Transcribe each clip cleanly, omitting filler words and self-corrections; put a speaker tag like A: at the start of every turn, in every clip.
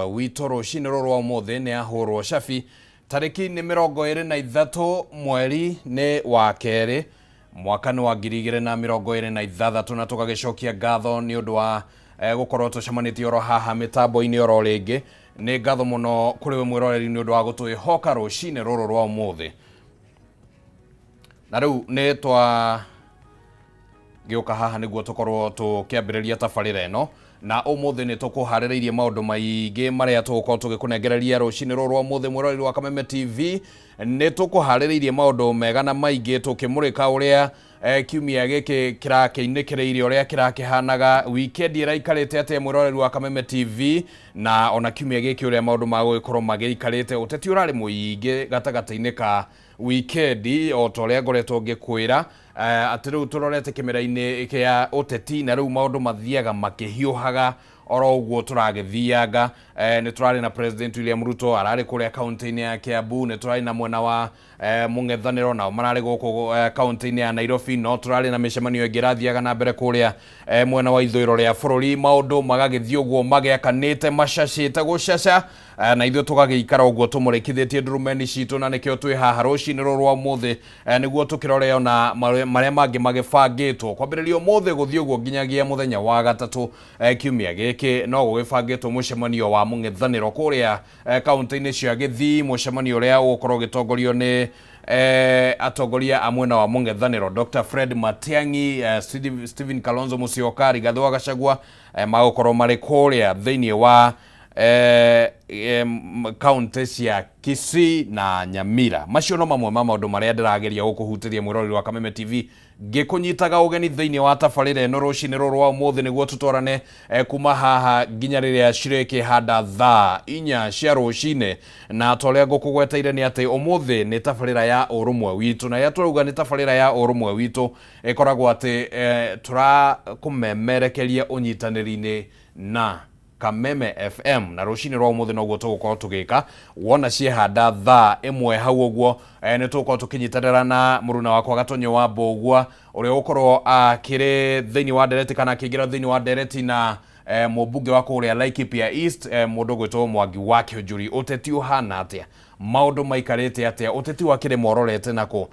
A: Witũ rũcinĩ rũrũ rwa ũmũthĩ nĩ ahũrwo cabi. Tarĩki nĩ 23, mweri nĩ wa kerĩ, mwaka nĩ wa 2026, na tũgagĩcokia ngatho nĩ ũndũ wa gũkorwo tũcemanĩtie oro haha mĩtambo-inĩ oro rĩngĩ. Nĩ ngatho mũno kũrĩ we mwĩroreri nĩ ũndũ wa gũtwĩhoka rũcinĩ rũrũ rwa ũmũthĩ. Na rĩu nĩ twa gĩũka haha nĩguo tũkorwo tũkĩambĩrĩria tabarĩra ĩno, na ũmũthĩ nĩ tũkũharĩrĩirie maũndũ maingĩ marĩa tũgũkorwo tũgĩkũnengereria rũcinĩ rũrũ rwa ũmũthĩ. Mwĩroreri wa Kameme TV, nĩ tũkũharĩrĩirie maũndũ mega na maingĩ, tũkĩmũrĩka ũrĩa kiumia gĩkĩ kĩrakĩinĩkĩrĩirie, ũrĩa kĩrakĩhanaga, wikendi ĩraikarĩte atĩa, mwĩroreri wa Kameme TV, na ona kiumia gĩkĩ ũrĩa maũndũ magũgĩkorwo magĩikarĩte. Ũteti ũrarĩ mũingĩ gatagatĩ-inĩ ka wikendi, o ta ũrĩa ngoretwo ngĩkwĩra atĩ rĩu tũrorete kĩmera-inĩ kĩa ũteti, na rĩu maũndũ mathiaga makĩhiũhaga oro ũguo tũragĩthianga. Nĩ tũrarĩ na President William Ruto ararĩ kũrĩa kaunti-inĩ ya Kiambu, nĩ tũrarĩ na mwena wa mũng'ethanĩro nao mararĩ gũkũ kaunti-inĩ ya Nairobi, no tũrarĩ na mĩcemanio ĩngĩ ĩrathiaga na mbere kũrĩa mwena wa ithũĩro rĩa bũrũri. Maũndũ magagĩthiĩ ũguo magĩakanĩte, macacĩte gũcaca, na ithuĩ tũgagĩikara ũguo tũmũrĩkithĩtie ndurumeni citũ, na nĩkĩo twĩ haha rũcinĩ rũrũ rwa ũmũthĩ, nĩguo tũkĩrore ona marĩa mangĩ magĩbangĩtwo kwambĩrĩria ũmũthĩ gũthiĩ ũguo nginyagia mũthenya wa gatatũ. Kiumia gĩkĩ no gũgĩbangĩtwo mũcemanio wa mũng'ethanĩro kũrĩa kaunti-inĩ cia Gĩthii, mũcemanio ũrĩa ũgũkorwo ũgĩtongorio nĩ atongoria a mwena wa mũng'ethanĩro Dr. Fred Matiang'i, Stephen Kalonzo Musyoka, Rigathĩ wa Gachagua, magũkorwo marĩ kũrĩa thĩinĩ wa kaunti cia Kisii na Nyamira. Macio no mamwe ma maũndũ marĩa ndĩrageria gũkũhutĩria, mwĩroreri wa Kameme TV, ngĩkũnyitaga ũgeni thĩinĩ wa tabarĩra ĩno rũcinĩ rũrũ rwa ũmũthĩ, nĩguo tũtwarane kuma haha nginya rĩrĩa cirĩkĩhanda thaa 4 cia rũcinĩ. Na ta ũrĩa ngũkũgweteire nĩ atĩ ũmũthĩ nĩ tabarĩra ya ũrũmwe witũ, na rĩrĩa tũrauga nĩ tabarĩra ya ũrũmwe witũ, ĩkoragwo atĩ tũrakũmemerekeria ũnyitanĩri-inĩ na Kameme FM, na rũcinĩ rwa ũmũthĩ noguo tũgũkorwo tũgĩka. Wona ciehanda thaa 1 hau ũguo, nĩ tũgũkorwo tũkĩnyitanĩra na mũruna wakwa Gatonyo wa Mbũgua, ũrĩa ũgũkorwo akĩrĩ thĩinĩ wa ndereti kana akĩingĩra thĩinĩ wa ndereti na mũmbunge wa kũrĩa Laikipia East, mũndũ ũgwĩtwo Mwangi wa Kĩũnjũri. Ũteti ũhana atĩa? Maũndũ maikarĩte atĩa? Ũteti wa kĩrĩma ũrorete nakũ?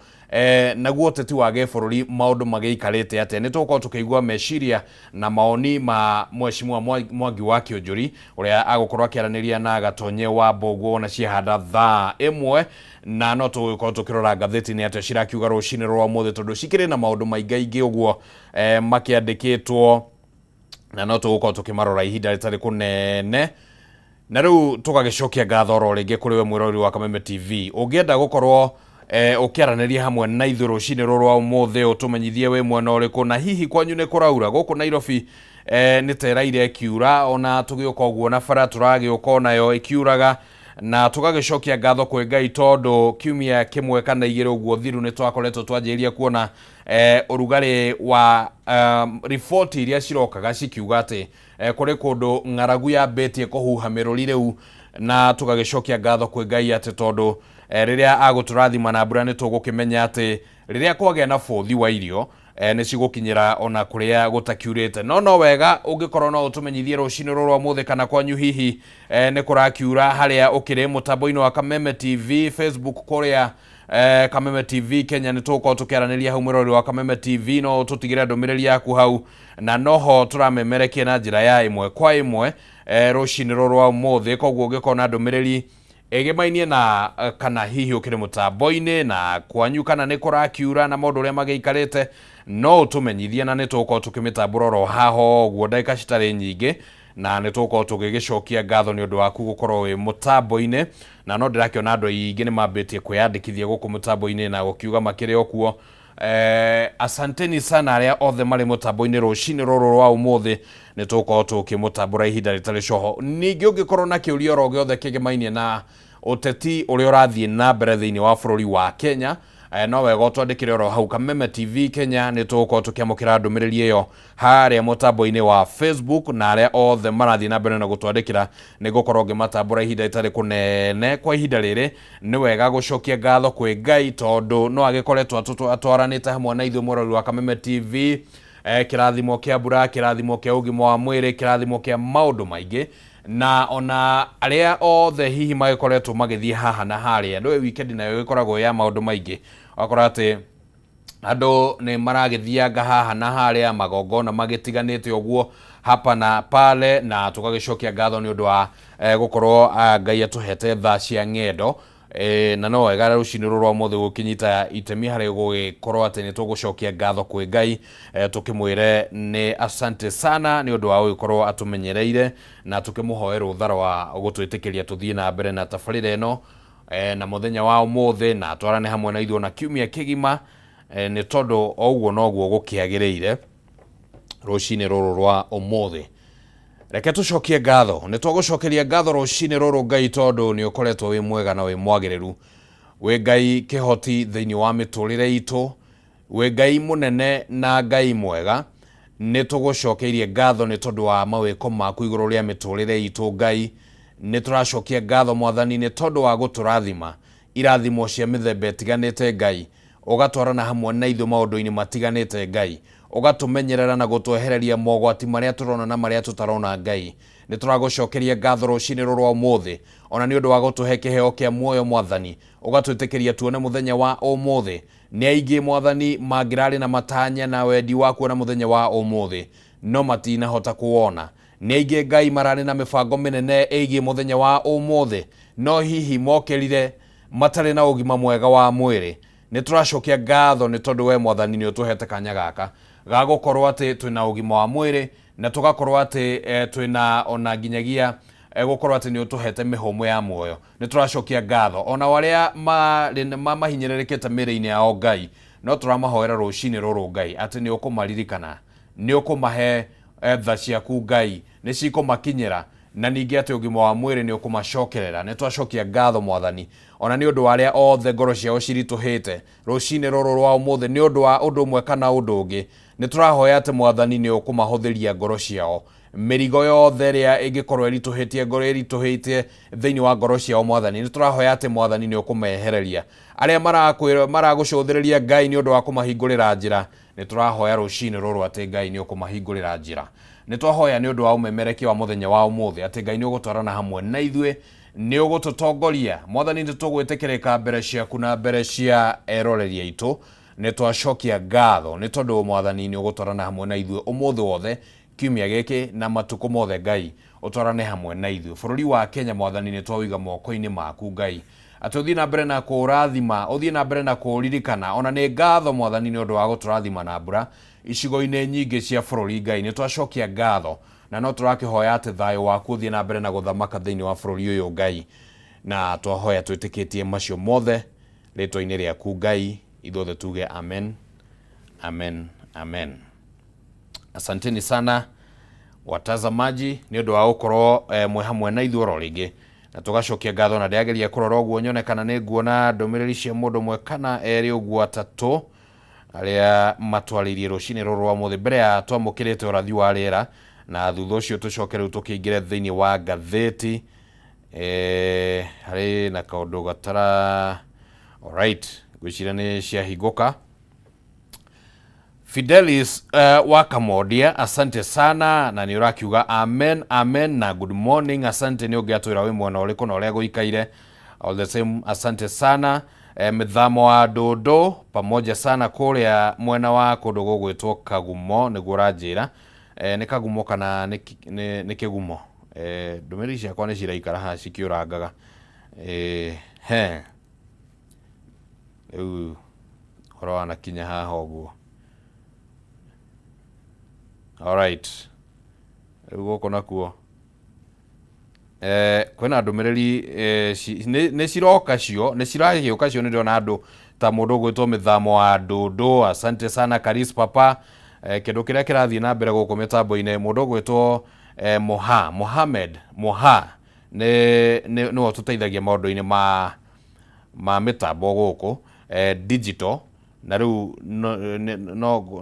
A: Naguo ũteti wa gĩbũrũri maũndũ magĩikarĩte atĩa? Nĩ tũgũkorwo tũkĩigua meciria na maoni ma Mheshimiwa Mwangi wa Kĩũnjũri, ũrĩa agũkorwo akĩaranĩria na Gatonye wa Mbũguo wona ciehanda thaa 1. Na no tũgũgĩkorwo tũkĩrora ngathĩti nĩ atĩa cirakiuga rũcinĩ rwa ũmũthĩ, tondũ cikĩrĩ na maũndũ maingaingĩ ũguo makĩandĩkĩtwo, na no tũgũkorwo tũkĩmarora ihinda rĩtarĩ kũnene. Na rĩu tũgagĩcokia ngatho oro rĩngĩ kũrĩ we mwĩroreri wa Kameme TV. Ũngĩenda gũkorwo ũkĩaranĩria hamwe na ithuĩ rũcinĩ rũrũ rwa ũmũthĩ, ũtũmenyithie wĩ mwena ũrĩkũ na hihi kwanyu nĩ kũraura. Gũkũ Nairobi nĩ teraire ĩkiura, ona tũgĩũka ũguo na bara tũragĩũka onayo ĩkiuraga, na tũgagĩcokia ngatho kwĩ Ngai tondũ kiumia kĩmwe kana igĩrĩ ũguo thiru nĩ twakoretwo twanjĩrĩria kuona ũrugarĩ wa riboti iria cirokaga cikiuga atĩ kũrĩ kũndũ ng'aragu yambĩtie kũhuha mĩrũri rĩu, na tũgagĩcokia ngatho kwĩ Ngai atĩ tondũ rĩrĩa agũtũrathima na mbura nĩ tũgũkĩmenya atĩ rĩrĩa kwagĩa na bũthi wa irio, nĩ cigũkinyĩra ona kũrĩa gũtakiurĩte. No no wega ũngĩkorwo no ũtũmenyithie rũcinĩ rũrũ rwa ũmũthĩ kana kwanyu hihi nĩ kũrakiura harĩa ũkĩrĩ. Mũtambo-inĩ wa Kameme TV Facebook kũrĩa Kameme TV Kenya nĩ tũgũkorwo tũkĩaranĩria hau. Mwĩroreri wa Kameme TV, no ũtũtigĩre ndũmĩrĩri yaku hau, na noho tũramemerekia na njĩra ya ĩmwe kwa ĩmwe rũcinĩ rũrũ rwa ũmũthĩ. Koguo ũngĩkorwo na ndũmĩrĩri ĩgĩmainie na kana hihi ũkĩrĩ mũtambo-inĩ na kwanyu kana nĩ kũrakiura na maũndũ ũrĩa magĩikarĩte, no ũtũmenyithie na nĩ tũgũkorwo tũkĩmĩtambũra oro haha ũguo ndagĩka citarĩ nyingĩ, na nĩ tũgũkorwo tũgĩgĩcokia ngatho nĩ ũndũ waku gũkorwo wĩ mũtambo-inĩ. Na no ndĩrakĩona andũ aingĩ nĩ mambĩtie kwĩyandĩkithia gũkũ mũtambo-inĩ na gũkiuga makĩrĩ o kuo. Asanteni sana arĩa othe marĩ mũtambo-inĩ rũcinĩ rũrũ rwa ũmũthĩ, nĩ tũgũkorwo tũkĩmũtambũra ihinda rĩtarĩ coho. Ningĩ ũngĩkorwo na kĩũria oro gĩothe kĩgĩmainie na ũteti ũrĩa ũrathiĩ na mbere thĩinĩ wa bũrũri wa Kenya, no wega ũtwandĩkĩre oro hau Kameme TV Kenya, nĩ tũgũkorwo tũkĩamũkĩra ndũmĩrĩri ĩyo harĩa mũtambo-inĩ wa Facebook, na arĩa othe marathiĩ na mbere na gũtwandĩkĩra nĩ ngũkorwo ngĩmatambũra ihinda rĩtarĩ kũnene. Kwa ihinda rĩrĩ nĩ wega gũcokia ngatho kwĩ Ngai tondũ no agĩkoretwo atwaranĩte hamwe na ithuĩ, mwĩroreri wa Kameme TV, kĩrathimo kĩa mbura, kĩrathimo kĩa ũgima wa mwĩrĩ, kĩrathimo kĩa maũndũ maingĩ. Na ona arĩa othe hihi magĩkoretwo magĩthiĩ haha na harĩa, ndũĩ weekend nayo ĩgĩkoragwo ya maũndũ maingĩ, ũgakora atĩ andũ nĩ maragĩthianga haha na harĩa, magongona magĩtiganĩte ũguo hapa na pale, na tũgagĩcokia ngatho nĩ ũndũ wa gũkorwo Ngai atũhete thaa cia ng'endo. Na no wega rũcinĩ rũrũ rwa ũmũthĩ gũkĩnyita itemi harĩ gũgĩkorwo atĩ nĩ tũgũcokia ngatho kwĩ Ngai, tũkĩmwĩre nĩ asante sana nĩ ũndũ wa gũgĩkorwo atũmenyereire, na tũkĩmũhoe rũtha rwa gũtwĩtĩkĩria tũthiĩ na mbere na tabarĩra ĩno na mũthenya wa ũmũthĩ, na twarane hamwe na ithuĩ ona kiumia kĩgima, nĩ tondũ o ũguo noguo gũkĩagĩrĩire rũcinĩ rũrũ rwa ũmũthĩ. Reke tũcokie ngatho. Nĩ twagũcokeria ngatho rũcinĩ rũrũ Ngai, tondũ nĩ ũkoretwo wĩ mwega na wĩ mwagĩrĩru. Wĩ Ngai kĩhoti thĩinĩ wa mĩtũrĩre itũ, wĩ Ngai mũnene na Ngai mwega. Nĩ tũgũcokeirie ngatho nĩ tondũ wa mawĩko maku igũrũ rĩa mĩtũrĩre itũ Ngai. Nĩ tũracokia ngatho Mwathani nĩ tondũ wa gũtũrathima irathimo cia mĩthemba ĩtiganĩte Ngai, ũgatwarana hamwe na ithuĩ maũndũ-inĩ matiganĩte Ngai, ũgatũmenyerera na gũtwehereria mogwati marĩa tũrona na marĩa tũtarona Ngai. Nĩ tũragũcokeria ngatho rũcinĩ rũrũ rwa ũmũthĩ, ona nĩ ũndũ wa gũtũhe kĩheo kĩa muoyo Mwathani, ũgatwĩtĩkĩria tuone mũthenya wa ũmũthĩ. Nĩ aingĩ Mwathani mangĩrarĩ na matanya na wendi wa kuona mũthenya wa ũmũthĩ, no matinahota kũwona. Nĩ aingĩ Ngai mararĩ na mĩbango mĩnene ĩgiĩ mũthenya wa ũmũthĩ, no hihi mokĩrire matarĩ na ũgima mwega wa mwĩrĩ. Nĩ tũracokia ngatho nĩ tondũ we Mwathani nĩ ũtũhete kanya gaka ga gũkorwo atĩ twĩna ũgima wa mwĩrĩ, na tũgakorwo atĩ twĩna ona nginyagia gũkorwo atĩ nĩ ũtũhete mĩhũmũ ya muoyo. Nĩ tũracokia ngatho ona arĩa mahinyĩrĩrĩkĩte mĩĩrĩ-inĩ yao Ngai, no tũramahoera rũcinĩ rũrũ Ngai atĩ nĩ ũkũmaririkana, nĩ ũkũmahe tha ciaku Ngai, nĩ cikũmakinyĩra, na ningĩ atĩ ũgima wa mwĩrĩ nĩ ũkũmacokerera. Nĩ twacokia ngatho Mwathani ona nĩ ũndũ wa arĩa othe ngoro ciao ciritũhĩte rũcinĩ rũrũ rwa ũmũthĩ nĩ ũndũ wa ũndũ ũmwe kana ũndũ ũngĩ. Nĩ tũrahoya atĩ Mwathani nĩ ũkũmahũthĩria ngoro ciao, mĩrigo yothe ĩrĩa ĩngĩkorwo ĩritũhĩtie ngoro, ĩritũhĩte thĩinĩ wa ngoro ciao Mwathani, nĩ tũrahoya atĩ Mwathani nĩ ũkũmehereria. Arĩa maragũcũthĩrĩria Ngai nĩ ũndũ wa kũmahingũrĩra njĩra, nĩ tũrahoya rũcinĩ rũrũ atĩ Ngai nĩ ũkũmahingũrĩra njĩra. Nĩ twahoya nĩ ũndũ wa ũmemerekia wa mũthenya wa ũmũthĩ atĩ Ngai nĩ ũgũtwarana hamwe na ithuĩ, nĩ ũgũtũtongoria Mwathani, nĩ tũgwĩtĩkĩrĩka mbere ciaku na mbere cia eroreri aitũ. Nĩ twacokia ngatho nĩ tondũ Mwathani nĩ ũgũtwarana hamwe na ithuĩ ũmũthĩ wothe, kiumia gĩkĩ na matukũ mothe. Ngai ũtwarane hamwe na ithuĩ. Bũrũri wa Kenya Mwathani nĩ twaũiga moko-inĩ maku Ngai, atĩ ũthiĩ na mbere na kũũrathima, ũthiĩ na mbere na kũũririkana. Ona nĩ ngatho Mwathani nĩ ũndũ wa gũtũrathima na mbura icigo-inĩ nyingĩ cia bũrũri Ngai, nĩ twacokia ngatho na no tũrakĩhoya atĩ thayũ waku ũthiĩ na mbere na gũthamaka thĩinĩ wa bũrũri ũyũ Ngai, na twahoya twĩtĩkĩtie macio mothe rĩtwa-inĩ rĩaku Ngai, ithuothe tuge amen, amen, amen. Asanteni sana watazamaji nĩ ũndũ wa gũkorwo mwĩ hamwe na ithuĩ oro rĩngĩ, na tũgacokia ngatho. Na ndĩrageria kũrora ũguo nyone kana nĩ nguona ndũmĩrĩri cia mũndũ ũmwe kana erĩ ũguo atatũ arĩa matwarĩirie rũcinĩ rũrũ rwa ũmũthĩ mbere ya twamũkĩrĩte ũrathi wa rĩera, na thutha ũcio tũcoke rĩu tũkĩingĩre thĩinĩ wa ngathĩti. Harĩ na kaũndũ gatara. Alright, ngwĩciria nĩ ciahingũka. Fidelis wa Kamondia, asante sana, na nĩ ũrakiuga amen amen na good morning. Asante nĩ ũngĩatwĩra wĩ mwena ũrĩkũ na ũrĩa gũikaire. All the same, asante sana. Mĩthamo wa ndũndũ pamoja sana kũrĩa mwena wa kũndũ gũgwĩtwo Kagumo, nĩguo ũranjĩra. Nĩ Kagumo kana nĩ Kĩgumo? Ndũmĩrĩri ciakwa nĩ ciraikara haha cikĩũrangaga. He rĩu ũhoro wanakinya haha ũguo. Alright, rĩu gũkũ nakuo kwĩna ndũmĩrĩri nĩ ciroka cio, nĩ ciragĩũka cio. Nĩ ndĩrona andũ ta mũndũ ũgwĩtwo Mĩthamo wa Ndũndũ, asante sana. Karis Papa, kĩndũ kĩrĩa kĩrathiĩ na mbere gũkũ mĩtambo-inĩ, mũndũ ũgwĩtwo Moha Mohamed Moha nĩ nĩwe ũtũteithagia maũndũ-inĩ ma mĩtambo gũkũ digital, na rĩu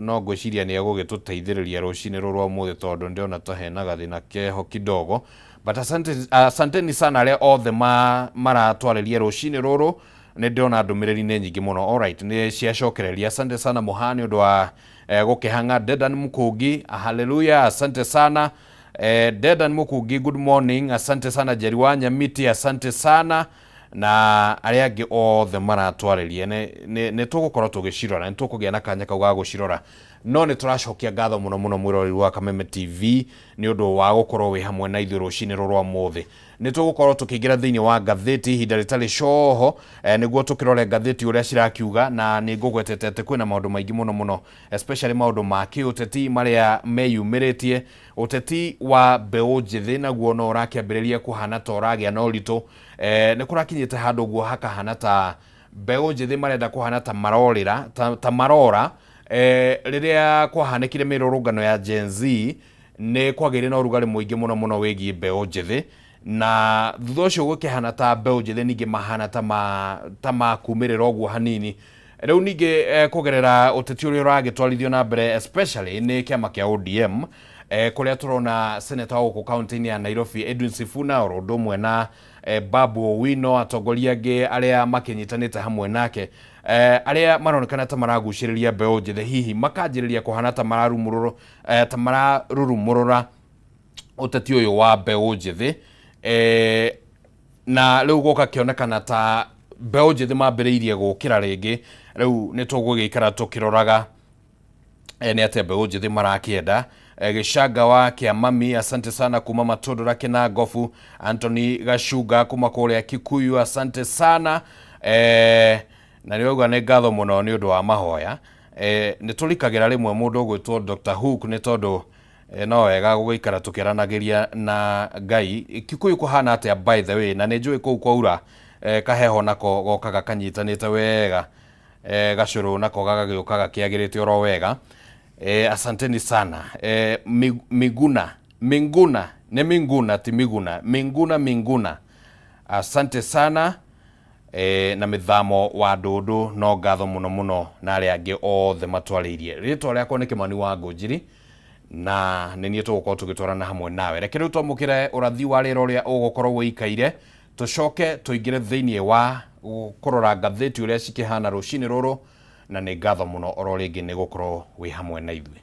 A: no ngwĩciria nĩ egũgĩtũteithĩrĩria rũcinĩ rũrũ rwa ũmũthĩ, tondũ ndĩrona ta hena gathĩna keho kidogo. But asante, asanteni sana arĩa othe maratwarĩria rũcinĩ rũrũ. Nĩ ndĩrona ndũmĩrĩri nĩ nyingĩ mũno. Alright, nĩ ciacokereria. Asante sana Moha nĩ ũndũ wa gũkĩhang'a. Dedan Mkũngi, haleluya, asante sana. Dedan Mukungi, good morning, asante sana. Jerry wa Nyamiti, asante sana, na arĩa angĩ othe maratwarĩria. Nĩ tũgũkorwo tũgĩcirora, nĩ tũkũgĩa na kanya kau ga gũcirora, no nĩ tũracokia ngatho mũno mũno mwĩroreri wa Kameme TV nĩ ũndũ wa gũkorwo wĩ hamwe na ithuĩ rũcinĩ rũrũ rwa ũmũthĩ. Nĩ tũgũkorwo tũkĩingĩra thĩinĩ wa ngathĩti ihinda rĩtarĩ coho, nĩguo tũkĩrore ngathĩti ũrĩa cirakiuga, na nĩ ngũgwetete atĩ kwĩna maũndũ maingĩ mũno mũno, especially maũndũ ma kĩũteti marĩa meyumĩrĩtie. Ũteti wa mbeũ njĩthĩ naguo no ũrakĩambĩrĩria kũhana ta ũragĩa na ũritũ. Nĩ kũrakinyĩte handũ ũguo hakahana ta mbeũ njĩthĩ marenda kũhana ta marorĩra, ta marora. Rĩrĩa kwahanĩkire mĩrũrũngano ya Gen Z, nĩ kwagĩire na ũrugarĩ mũingĩ mũno mũno wĩgiĩ mbeũ njĩthĩ, na thutha ũcio gũkĩhana ta mbeũ njĩthĩ ningĩ mahana ta makumĩrĩra ũguo hanini. Rĩu ningĩ kũgerera ũteti ũrĩa ũragĩtwarithio na mbere, especially nĩ kĩama kĩa ODM, kũrĩa tũrona seneta wa gũkũ kaunti-inĩ ya Nairobi Edwin Sifuna, oro ũndũ ũmwe na Babu Owino, atongoria angĩ arĩa makĩnyitanĩte hamwe nake, arĩa maronekana ta maragucĩrĩria mbeũ njĩthĩ, hihi makanjĩrĩria kũhana ta mararumũrũra, ta mararurumũrũra ũteti ũyũ wa mbeũ njĩthĩ, na rĩu gũgakĩonekana ta mbeũ njĩthĩ mambĩrĩirie gũkĩra rĩngĩ. Rĩu nĩ tũgũgĩikara tũkĩroraga nĩ atĩa mbeũ njĩthĩ marakĩenda. Gĩcanga wa Kĩamami, asante sana, kuma Matundura Kĩnangobu. Anthony Gacunga kuma kũrĩa Kikuyu, asante sana. Na nĩ wauga nĩ ngatho mũno nĩ ũndũ wa mahoya. Nĩ tũrikagĩra rĩmwe mũndũ ũgwĩtwo Dr. Hook, nĩ tondũ no wega gũgĩikara tũkĩaranagĩria na Ngai. Kikuyu kũhana atĩa, by the way? Na nĩ njũĩ kũu kwaura, kaheho nako gokaga kanyitanĩte wega, gacũrũ nako gagagĩũka gakĩagĩrĩte oro wega. Asanteni sana. Miguna Minguna, nĩ Minguna, ti Miguna, Minguna, Minguna, asante sana. Na mĩthamo wa ndũndũ, no ngatho mũno mũno na arĩa angĩ othe matwarĩirie. Rĩtwa rĩakwa nĩ Kĩmani wa Ngũnjiri, na nĩ niĩ tũgũkorwo tũgĩtwarana hamwe nawe. Reke rĩu twamũkĩre ũrathi wa rĩera ũrĩa ũgũkorwo wĩikaire, tũcoke tũingĩre thĩinĩ wa kũrora ngathĩti ũrĩa cikĩhana rũcinĩ rũrũ, na nĩ ngatho mũno oro rĩngĩ nĩ gũkorwo wĩ hamwe na ithuĩ.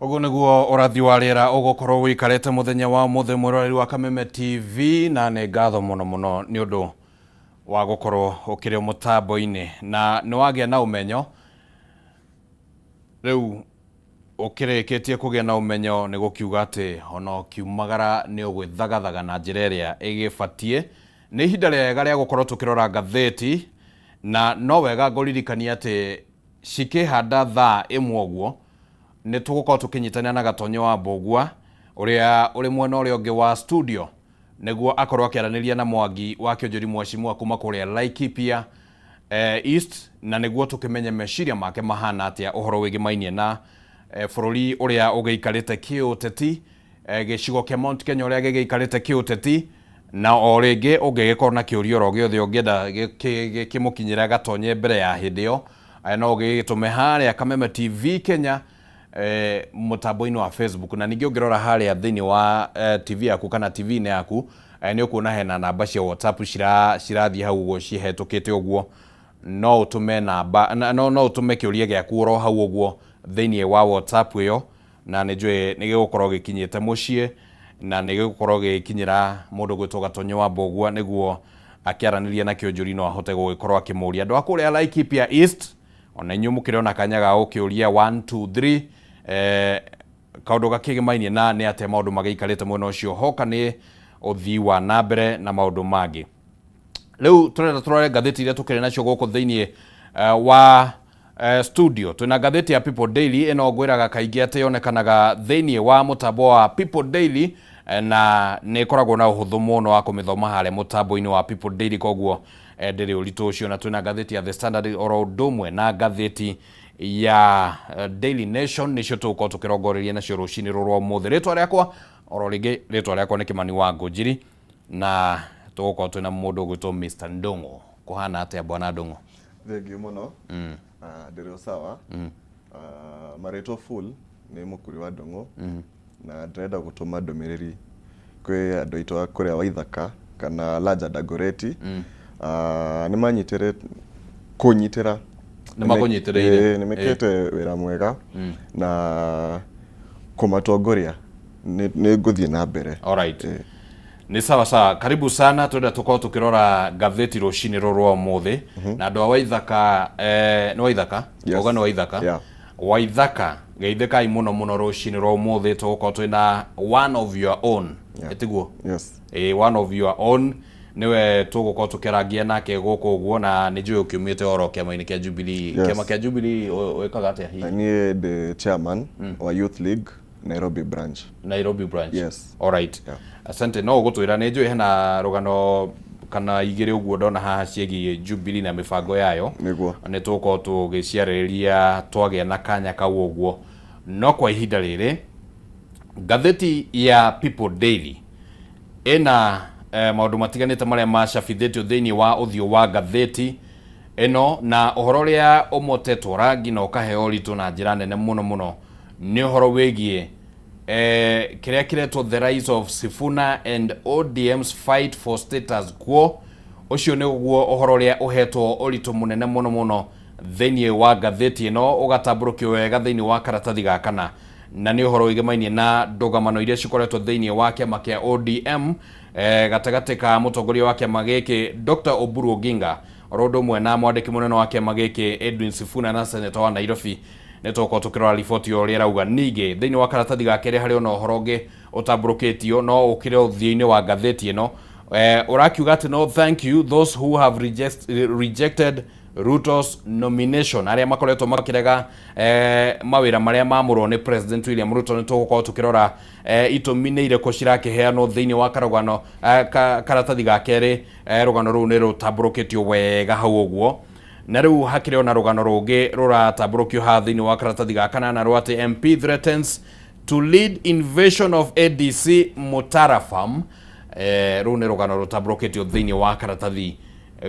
A: Ũguo nĩguo ũrathi wa rĩera ũgũkorwo ũikarĩte mũthenya wa ũmũthĩ, mwĩroreri wa Kameme TV, na nĩ ngatho mũno mũno nĩ ũndũ wa gũkorwo ũkĩrĩ mũtambo-inĩ na nĩ wagĩa na ũmenyo. Rĩu ũkĩrĩkĩtie kũgĩa na ũmenyo nĩ gũkiuga atĩ ona ũkiumagara nĩ ũgwĩthagathaga na njĩra ĩrĩa ĩgĩbatiĩ. Nĩ ihinda rĩega rĩa gũkorwo tũkĩrora ngathĩti, na no wega ngũririkanie atĩ cikĩhanda thaa ĩmwe ũguo nĩ tũgũkorwo tũkĩnyitanĩra na Gatonye wa Mbũgua ũrĩa ũrĩ mwena ũrĩa ũngĩ wa studio nĩguo akorwo akĩaranĩria na Mwangi wa Kĩonjori Mheshimiwa kuma kũrĩa Laikipia East, na nĩguo tũkĩmenye meciria make mahana atĩa ũhoro wĩgĩmainie na bũrũri ũrĩa ũgĩikarĩte kĩũteti, gĩcigo kĩa Mount Kenya ũrĩa gĩgĩikarĩte kĩũteti. Na o rĩngĩ ũngĩgĩkorwo na kĩũria oro gĩothe ũngĩenda gĩkĩmũkinyĩra Gatonye mbere ya hĩndĩ ĩyo, no ũgĩgĩtũme harĩa Kameme TV Kenya mũtambo-inĩ wa Facebook. Na ningĩ ũngĩrora harĩa thĩinĩ wa TV yaku kana TV-inĩ yaku, nĩ ũkuona hena namba cia WhatsApp cirathiĩ hau ũguo cihetũkĩte ũguo. No ũtũme namba, no no ũtũme kĩũria gĩaku oro hau ũguo thĩinĩ wa WhatsApp ĩyo, na nĩ njũĩ nĩ gĩgũkorwo gĩkinyĩte mũciĩ na nĩ gĩgũkorwo gĩgĩkinyĩra mũndũ gwĩtwo Gatonyo wa Mbũgua, nĩguo akĩaranĩria na Kĩonjori no ahote gũgĩkorwo akĩmũria. Andũ a kũrĩa Laikipia East, ona inyuĩ mũkĩrĩ ona kanya ga gũkĩũria 1 2 3 kaũndũ gakĩgĩmainie na nĩ atĩa maũndũ magĩikarĩte mwena ũcio, hoka nĩ ũthii wa na mbere na maũndũ mangĩ. Rĩu tũrenda tũrore ngathĩti iria tũkĩrĩ nacio gũkũ thĩinĩ wa studio. Twĩna ngathĩti ya People Daily. Ĩno ngwĩraga kaingĩ atĩ yonekanaga thĩinĩ wa mũtambo wa People Daily, na nĩ ĩkoragwo na ũhũthũ mũno wa kũmĩthoma harĩa mũtambo-inĩ wa People Daily, koguo ndĩrĩ ũritũ ũcio. Na twĩna ngathĩti ya The Standard oro ũndũ ũmwe na ngathĩti ya Daily Nation, nĩcio tũgũkorwo tũkĩrongoreria nacio rũcinĩ rũrũ rwa ũmũthĩ. Rĩtwa rĩakwa oro rĩngĩ, rĩtwa rĩakwa nĩ Kĩmani wa Ngũnjiri, na tũgũkorwo twĩna mũndũ ũgwĩtwo Mr. Ndung'u. Kũhana atĩa, bwana Ndung'u?
B: Thengiũ mũno. Ndĩrĩ o sawa. Marĩtwa full nĩ Mũkuri wa Ndung'u, na ndĩrenda gũtũma ndũmĩrĩri kwĩ andũ aitũ a kũrĩa Waithaka kana Lanja Dagoretti. Nĩ manyitĩrĩ kũnyitĩra.
A: Nĩ makũnyitĩrĩire.
B: Ĩĩ, nĩ mekĩte wĩra mwega na kũmatongoria nĩ ngũthiĩ na mbere.
A: Alright. Nĩ sawa sawa, karibu sana. Twenda tũkorwo tũkĩrora ngathĩti rũcinĩ rũrũ rwa ũmũthĩ na andũ a Waithaka, nĩ Waithaka?
B: Yes.
A: Auga nĩ Waithaka?
B: Yeah.
A: Waithaka, geithĩkai mũno mũno rũcinĩ rwa ũmũthĩ. Tũgũkorwo twĩna one of your own. Ĩtiguo?
B: Yes.
A: Ĩĩ, one of your own nĩwe tũgũkorwo tũkĩarangia nake gũkũ ũguo, na nĩ njũĩ ũkiumĩte oro kĩama-inĩ kĩa Jubilee.
B: Yes.
A: Kĩama kĩa Jubilee wĩkaga atĩa hihi?
B: Niĩ ndĩ chairman wa Youth League Nairobi branch.
A: Nairobi branch?
B: Yes.
A: Alright.
B: Yeah.
A: Asante. No ũgũtwĩra, nĩ njũĩ hena rũgano kana igĩrĩ ũguo ndona haha ciĩgiĩ Jubilee na mĩbango yayo.
B: Nĩguo.
A: Nĩ tũgũkorwo tũgĩciarĩrĩria twagĩa na kanya kau ũguo, no kwa ihinda rĩrĩ ngathĩti ya People Daily ĩna maũndũ matiganĩte marĩa macabithĩtio thĩinĩ wa ũthiũ wa ngathĩti ĩno, na ũhoro ũrĩa ũmotetwo rangi na ũkaheo ũritũ na njĩra nene mũno mũno nĩ ũhoro wĩgiĩ kĩrĩa kĩretwo "The Rise of Sifuna and ODM's Fight for Status Quo". Ũcio nĩguo ũhoro ũrĩa ũhetwo ũritũ mũnene mũno mũno thĩinĩ wa ngathĩti ĩno, ũgatambũrũkio wega thĩinĩ wa karatathi ga kana, na nĩ ũhoro wĩgĩmainie na ndũgamano iria cikoretwo thĩinĩ wa kĩama kĩa ODM, gatagatĩ ka mũtongoria wa kĩama gĩkĩ Dr. Oburu Oginga oro ũndũ ũmwe na mwandĩki mũnene wa kĩama gĩkĩ Edwin Sifuna na seneta wa Nairobi. Nĩ tũgũkorwo tũkĩrora riboti ĩyo ũrĩa ĩrauga. Ningĩ thĩinĩ wa karatathi ga kerĩ harĩ ona ũhoro ũngĩ ũtambũrũkĩtio no ũkĩrĩ ũthiũ-inĩ wa ngathĩti ĩno, ũrakiuga atĩ "No thank you those who have rejected Ruto's nomination", arĩa makoretwo makĩrega mawĩra marĩa mamũrwo nĩ President William Ruto. Nĩ tũgũkorwo tũkĩrora itũmi nĩ irĩkũ cirakĩheanwo thĩinĩ wa karũgano karatathi ga kerĩ. Rũgano rũu nĩ rũtambũrũkĩtio wega hau ũguo. Na rĩu hakĩrĩ ona rũgano rũngĩ rũratambũrũkio haha thĩinĩ wa karatathi ga kanana rwa atĩ "MP threatens to lead invasion of ADC Mutara farm". Rũu nĩ rũgano rũtambũrũkĩtio thĩinĩ wa karatathi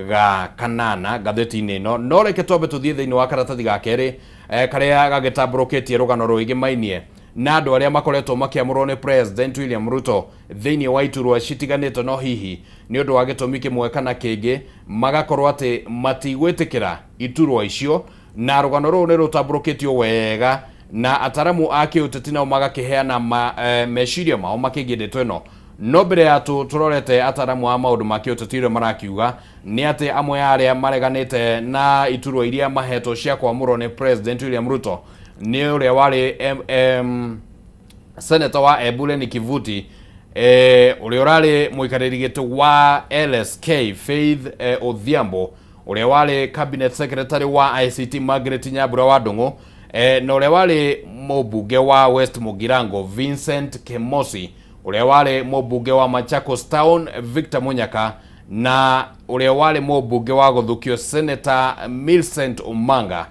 A: ga kanana ngathĩti-inĩ ĩno. No reke twambe tũthiĩ thĩinĩ wa karatathi ga kerĩ, karĩa gagĩtambũrũkĩtie rũgano rwĩgĩmainie na andũ arĩa makoretwo makĩamũrwo nĩ President William Ruto thĩinĩ wa iturwa citiganĩte, no hihi nĩ ũndũ wa gĩtũmi kĩmwe kana kĩngĩ magakorwo atĩ matigwĩtĩkĩra iturwa icio. Na rũgano rũrũ nĩ rũtambũrũkĩtio wega Na ataramu a kĩũteti nao magakĩheana meciria mao makĩgiĩ ndeto ĩno. No mbere ya tũrorete ataramu a maũndũ ma kĩũteti ũrĩa marakiuga nĩ atĩ amwe a arĩa mareganĩte na iturwa iria mahetwo cia kwamũrwo nĩ President William Ruto nĩ ũrĩa warĩ Senator wa Embu Lenny Kivuti, ũrĩa ũrarĩ mũikarĩri gĩtĩ wa LSK Faith Odhiambo, ũrĩa warĩ cabinet secretary wa ICT Margaret Nyambura wa Ndung'u, na ũrĩa warĩ mũmbunge wa West Mugirango Vincent Kemosi, ũrĩa warĩ mũmbunge wa Machakos Town Victor Munyaka, na ũrĩa warĩ mũmbunge wa Gũthukio Senator Millicent Omanga.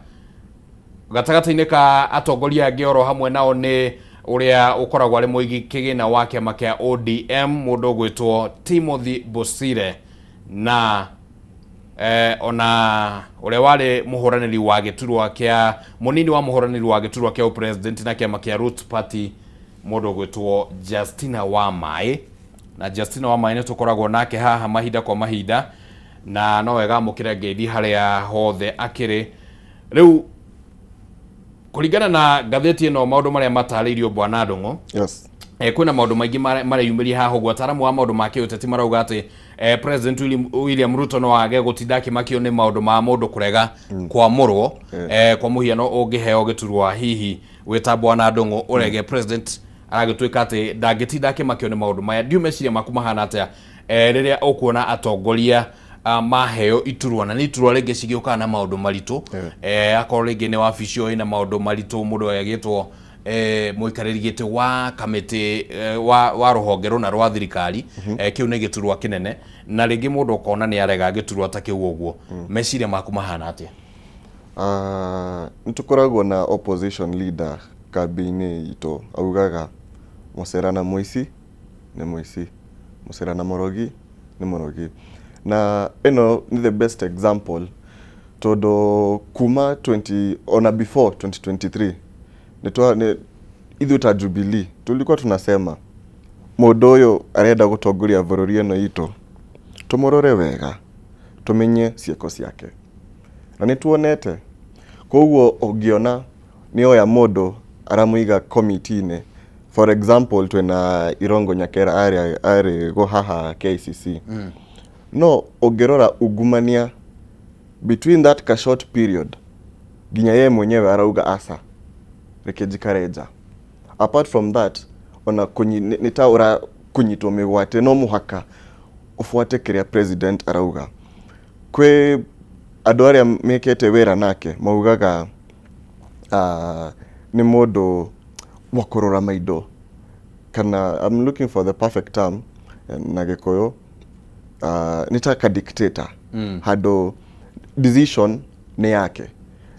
A: Gatagatĩ-inĩ ka atongoria angĩ oro hamwe nao nĩ ũrĩa ũkoragwo arĩ mũigi kĩgĩna wa kĩama kĩa ODM mũndũ ũgwĩtwo Timothy Bosire, na ona ũrĩa warĩ mũhũranĩri wa gĩturwa kĩa mũnini wa mũhũranĩri wa gĩturwa kĩa ũpresident na kĩama kĩa Roots Party mũndũ ũgwĩtwo Justina Wamaĩ. Na Justina Wamaĩ nĩ tũkoragwo nake haha mahinda kwa mahinda, na no wega amũkĩre ngeithi harĩa hothe akĩrĩ. Rĩu kũringana na ngathĩti ĩno maũndũ marĩa matarĩirio bwana Ndung'u,
B: Yes.
A: Kwĩna maũndũ maingĩ mareyumĩria haha ũguo. Ataramu a maũndũ ma kĩũteti marauga atĩ President William Ruto no age gũtinda akĩmakio nĩ maũndũ ma mũndũ kũrega kwamũrwo. Kwa mũhiano ũngĩheo gĩturwa hihi wĩta bwana Ndung'u ũrege, president aragĩtuĩka atĩ ndangĩtinda akĩmakio nĩ maũndũ maya. Ndiũ meciria maku mahana atĩa rĩrĩa ũkuona atongoria maheo iturwa, na nĩ iturwa rĩngĩ cigĩũkaga na maũndũ maritũ, akorwo rĩngĩ nĩ wabici ĩyo ĩna maũndũ maritũ, mũndũ agĩtwo mũikarĩri gĩtĩ wa kamĩtĩ wa rũhonge rũna rwa thirikari, kĩu nĩ gĩturwa kĩnene, na rĩngĩ mũndũ ũkona nĩ arega gĩturwa ta kĩu ũguo, meciria maku mahana atĩa?
B: Nĩ tũkoragwo na opposition leader kambĩ-inĩ itũ augaga mũcera na mũici nĩ mũici, mũcera na mũrogi nĩ mũrogi. Na ĩno nĩ the best example tondũ kuma 20 ona before 2023 nĩ ithuĩ ta Jubilee tulikuwa tunasema mũndũ ũyũ arenda gũtongoria bũrũri ĩno itũ, tũmũrore wega tũmenye ciĩko ciake, na nĩ tuonete. Koguo ũngĩona nĩ oya mũndũ aramũiga committee-inĩ, for example twĩna Irongo Nyakera arĩ go haha KICC, no ũngĩrora ungumania between that ka short period nginya ye mwenyewe arauga aca, reke njikare nja. Apart from that, ona nĩ ta ũra kũnyitwo mĩgwate, no mũhaka ũbuate kĩrĩa president arauga. Kwĩ andũ arĩa mekĩte wĩra nake maugaga nĩ mũndũ wa kũrora maindo, kana I'm looking for the perfect term na Gĩkũyũ, nĩ ta ka dictator, handũ decision nĩ yake.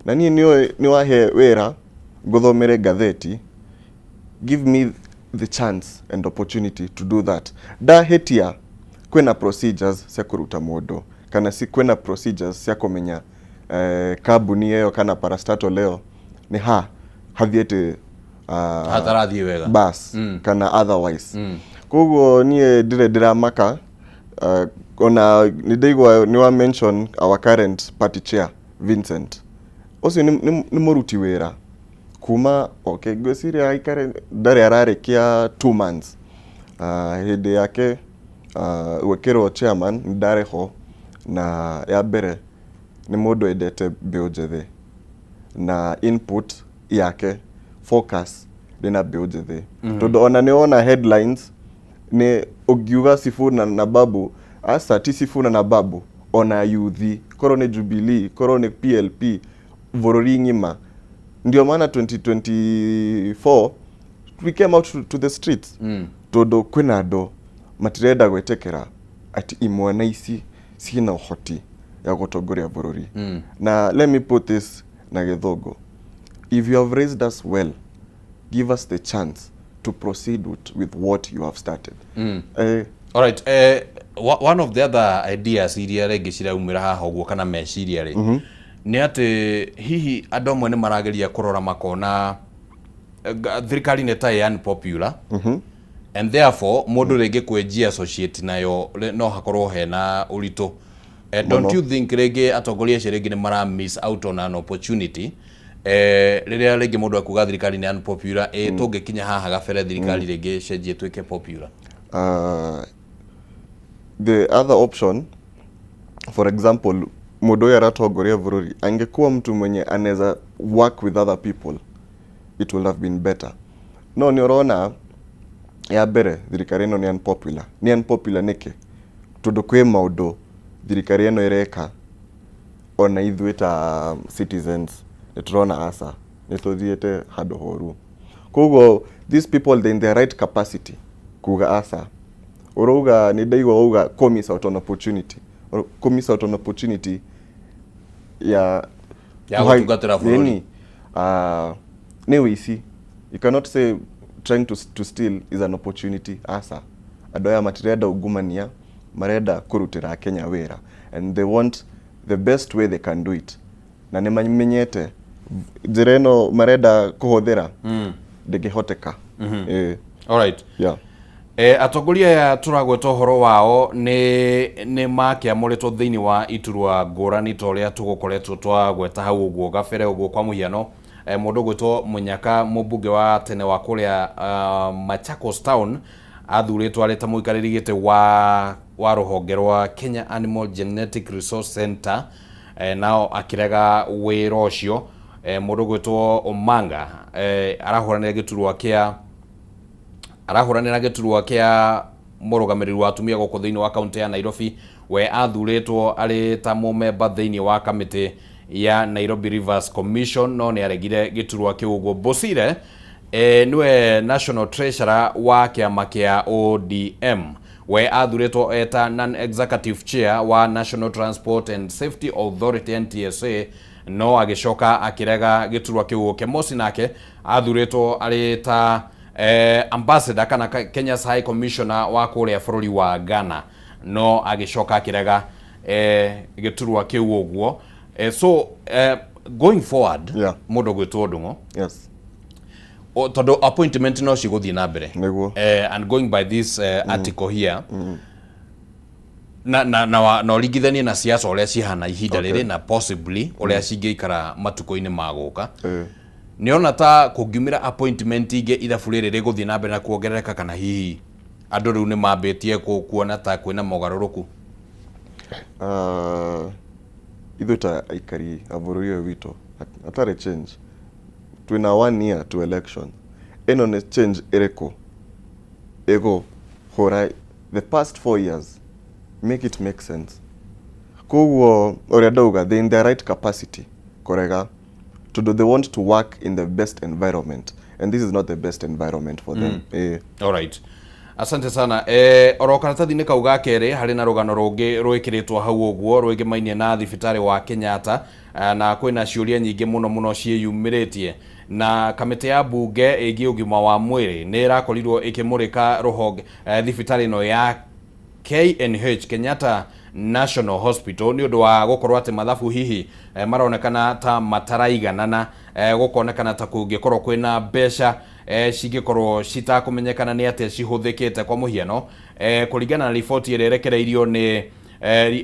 B: Na niĩ nĩũĩ nĩ wahe wĩra ngũthomere ngathĩti, give me the chance and opportunity to do that. Ndahĩtia, kwĩna procedures cia kũruta mũndũ, kana si kwĩna procedures cia kũmenya kambuni ĩyo kana parastatal ĩyo nĩ ha hathiĩte
A: hatarathiĩ wega
B: bas kana otherwise. Koguo niĩ ndirĩ ndĩramaka. Ona nĩ ndaigua nĩ wa mention our current party chair Vincent, ũcio nĩ mũruti wĩra kuma, okay, ngwĩciria aikare ndarĩ ararĩkia 2 months. Hĩndĩ yake gwĩkĩrwo chairman nĩ ndarĩ ho, na ya mbere nĩ mũndũ endete mbeũ njĩthĩ, na input yake focus ndĩ na mbeũ njĩthĩ, tondũ ona nĩ wona headlines nĩ ũngiuga Sifuna na Babu, aca, ti Sifuna na Babu, ona yuthi, korwo nĩ Jubilee, korwo nĩ PLP, bũrũri ng'ima. Ndio maana 2024 we came out to the streets, tondũ kwĩna andũ matirenda gwĩtĩkĩra ati imwana ici ciĩna ũhoti ya gũtongoria bũrũri. Na let me put this na Gĩthũngũ: if you have raised us well, give us the chance to proceed with what you have started.
A: Alright, one of the other ideas iria rĩngĩ ciraumĩra haha ũguo kana meciria rĩ nĩ atĩ hihi andũ amwe nĩ marageria kũrora makona thirikari nĩ ta ĩ unpopular and therefore mũndũ rĩngĩ kwĩnjia associate nayo no hakorwo hena ũritũ. Don't you think rĩngĩ atongoria acio rĩngĩ nĩ mara miss out on an opportunity? Rĩrĩa rĩngĩ mũndũ akuga thirikari nĩ unpopular, ĩ tũngĩkinya haha gabere thirikari rĩngĩ ĩcenjie ĩtuĩke popular?
B: The other option, for example, mũndũ ũyũ aratongoria bũrũri angĩkuwa mtu mwenye anaweza work with other people, it would have been better. No nĩ ũrona, ya mbere, thirikari ĩno nĩ unpopular. Nĩ unpopular nĩkĩ? Tondũ kwĩ maũndũ thirikari ĩno ĩreka ona ithuĩ ta citizens nĩ tũrona aca nĩ tũthiĩte handũ horu. Koguo these people, they in their right capacity kuga aca. Ũrauga nĩ ndaigua wauga kũ miss out on opportunity. Kũ miss out on opportunity ya
A: Ya gũtungatĩra bũrũri.
B: Nini, nĩ ũici. You cannot say trying to steal is an opportunity. Aca, andũ aya matirenda ungumania, marenda kũrutĩra Akenya wĩra, and they want the best way they can do it, na nĩ mamenyete njĩra ĩno marenda kũhũthĩra ndĩngĩhoteka. Ĩĩ.
A: Alright.
B: Yeah.
A: Atongoria aya tũragweta ũhoro wao nĩ makĩamũrĩtwo thĩinĩ wa iturwa ngũrani ta ũrĩa tũgũkoretwo twagweta hau ũguo gabere ũguo. Kwa mũhiano, mũndũ ũgwĩtwo Mũnyaka, mũmbunge wa tene wa kũrĩa Machakos Town, athurĩtwo arĩ ta mũikarĩri gĩtĩ wa rũhonge rwa Kenya Animal Genetic Resource Center, nao akĩrega wĩra ũcio. Mũndũ ũgwĩtwo Omanga arahũranĩra gĩturwa kĩa mũrũgamĩrĩri wa atumia gũkũ thĩinĩ wa kaunti ya Nairobi. We athurĩtwo arĩ ta mũmemba thĩinĩ wa kamĩtĩ ya Nairobi Rivers Commission, no nĩ aregire gĩturwa kĩu ũguo. Bosire nĩwe national treasurer wa kĩama kĩa ODM. We athurĩtwo eta non-executive chair wa National Transport and Safety Authority, NTSA, no agĩcoka akĩrega gĩturwa kĩu. Kemosi nake athurĩtwo arĩ ta ambassador kana Kenya's High Commissioner wa kũrĩa bũrũri wa Ghana, no agĩcoka akĩrega gĩturwa kĩu ũguo. So going forward, mũndũ ũgwĩtwo Ndung'u, tondũ appointment no cigũthiĩ na mbere,
B: Nĩguo.
A: And going by this article here, na ũringithanie na siasa ũrĩa cihana ihinda rĩrĩ na possibly ũrĩa cingĩikara matukũ-inĩ ma gũka, nĩona ta kũngiumĩra appointment ingĩ, ithabu rĩrĩ rĩgũthiĩ na mbere na kuongerereka, kana hihi andũ rĩu nĩ mambĩtie kuona ta kwĩna mogarũrũku?
B: Ithuĩ ta aikari a bũrũri ũyũ witũ, hatarĩ change. Twĩna one year to election. Ĩno nĩ change ĩrĩkũ ĩgũhũra the past 4 years? Make it make sense. Koguo ũrĩa ndauga, they in their right capacity kũrega, tondũ they want to work in the best environment, and this is not the best environment for them.
A: Alright. Asante sana. Oro karatathi-inĩ kau ga kerĩ harĩ na rũgano rũngĩ rwĩkĩrĩtwo hau ũguo rwĩgĩmainie na thibitarĩ wa Kenyatta, na kwĩna ciũria nyingĩ mũno mũno ciĩyumĩrĩtie, na kamĩtĩ ya mbunge ĩgiĩ ũgima wa mwĩrĩ nĩ ĩrakorirwo ĩkĩmũrĩka rũhonge thibitarĩ ĩno ya KNH, Kenyatta National Hospital, nĩ ũndũ wa gũkorwo atĩ mathabu hihi maronekana ta mataraiganana, gũkonekana ta kũngĩkorwo kwĩna mbeca cingĩkorwo citakũmenyekana nĩ atĩa cihũthĩkĩte. Kwa mũhiano, kũringana na riboti ĩrĩa ĩrekereirio nĩ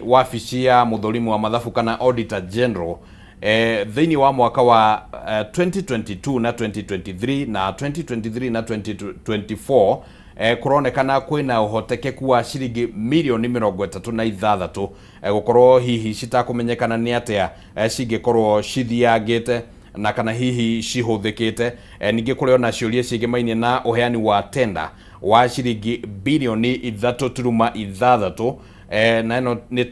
A: wabici ya mũthũrimu wa mathabu kana Auditor General, thĩinĩ wa mwaka wa 2022 na 2023 na 2023 na 2024, kũronekana kwĩna ũhotekeku wa ciringi mirioni 36 gũkorwo hihi citakũmenyekana nĩ atĩa cingĩkorwo cithiangĩte na kana hihi cihũthĩkĩte. Ningĩ kũrĩ ona ciũria ciĩgĩmainie na ũheani wa tenda wa ciringi birioni 3.6, na ĩno nĩ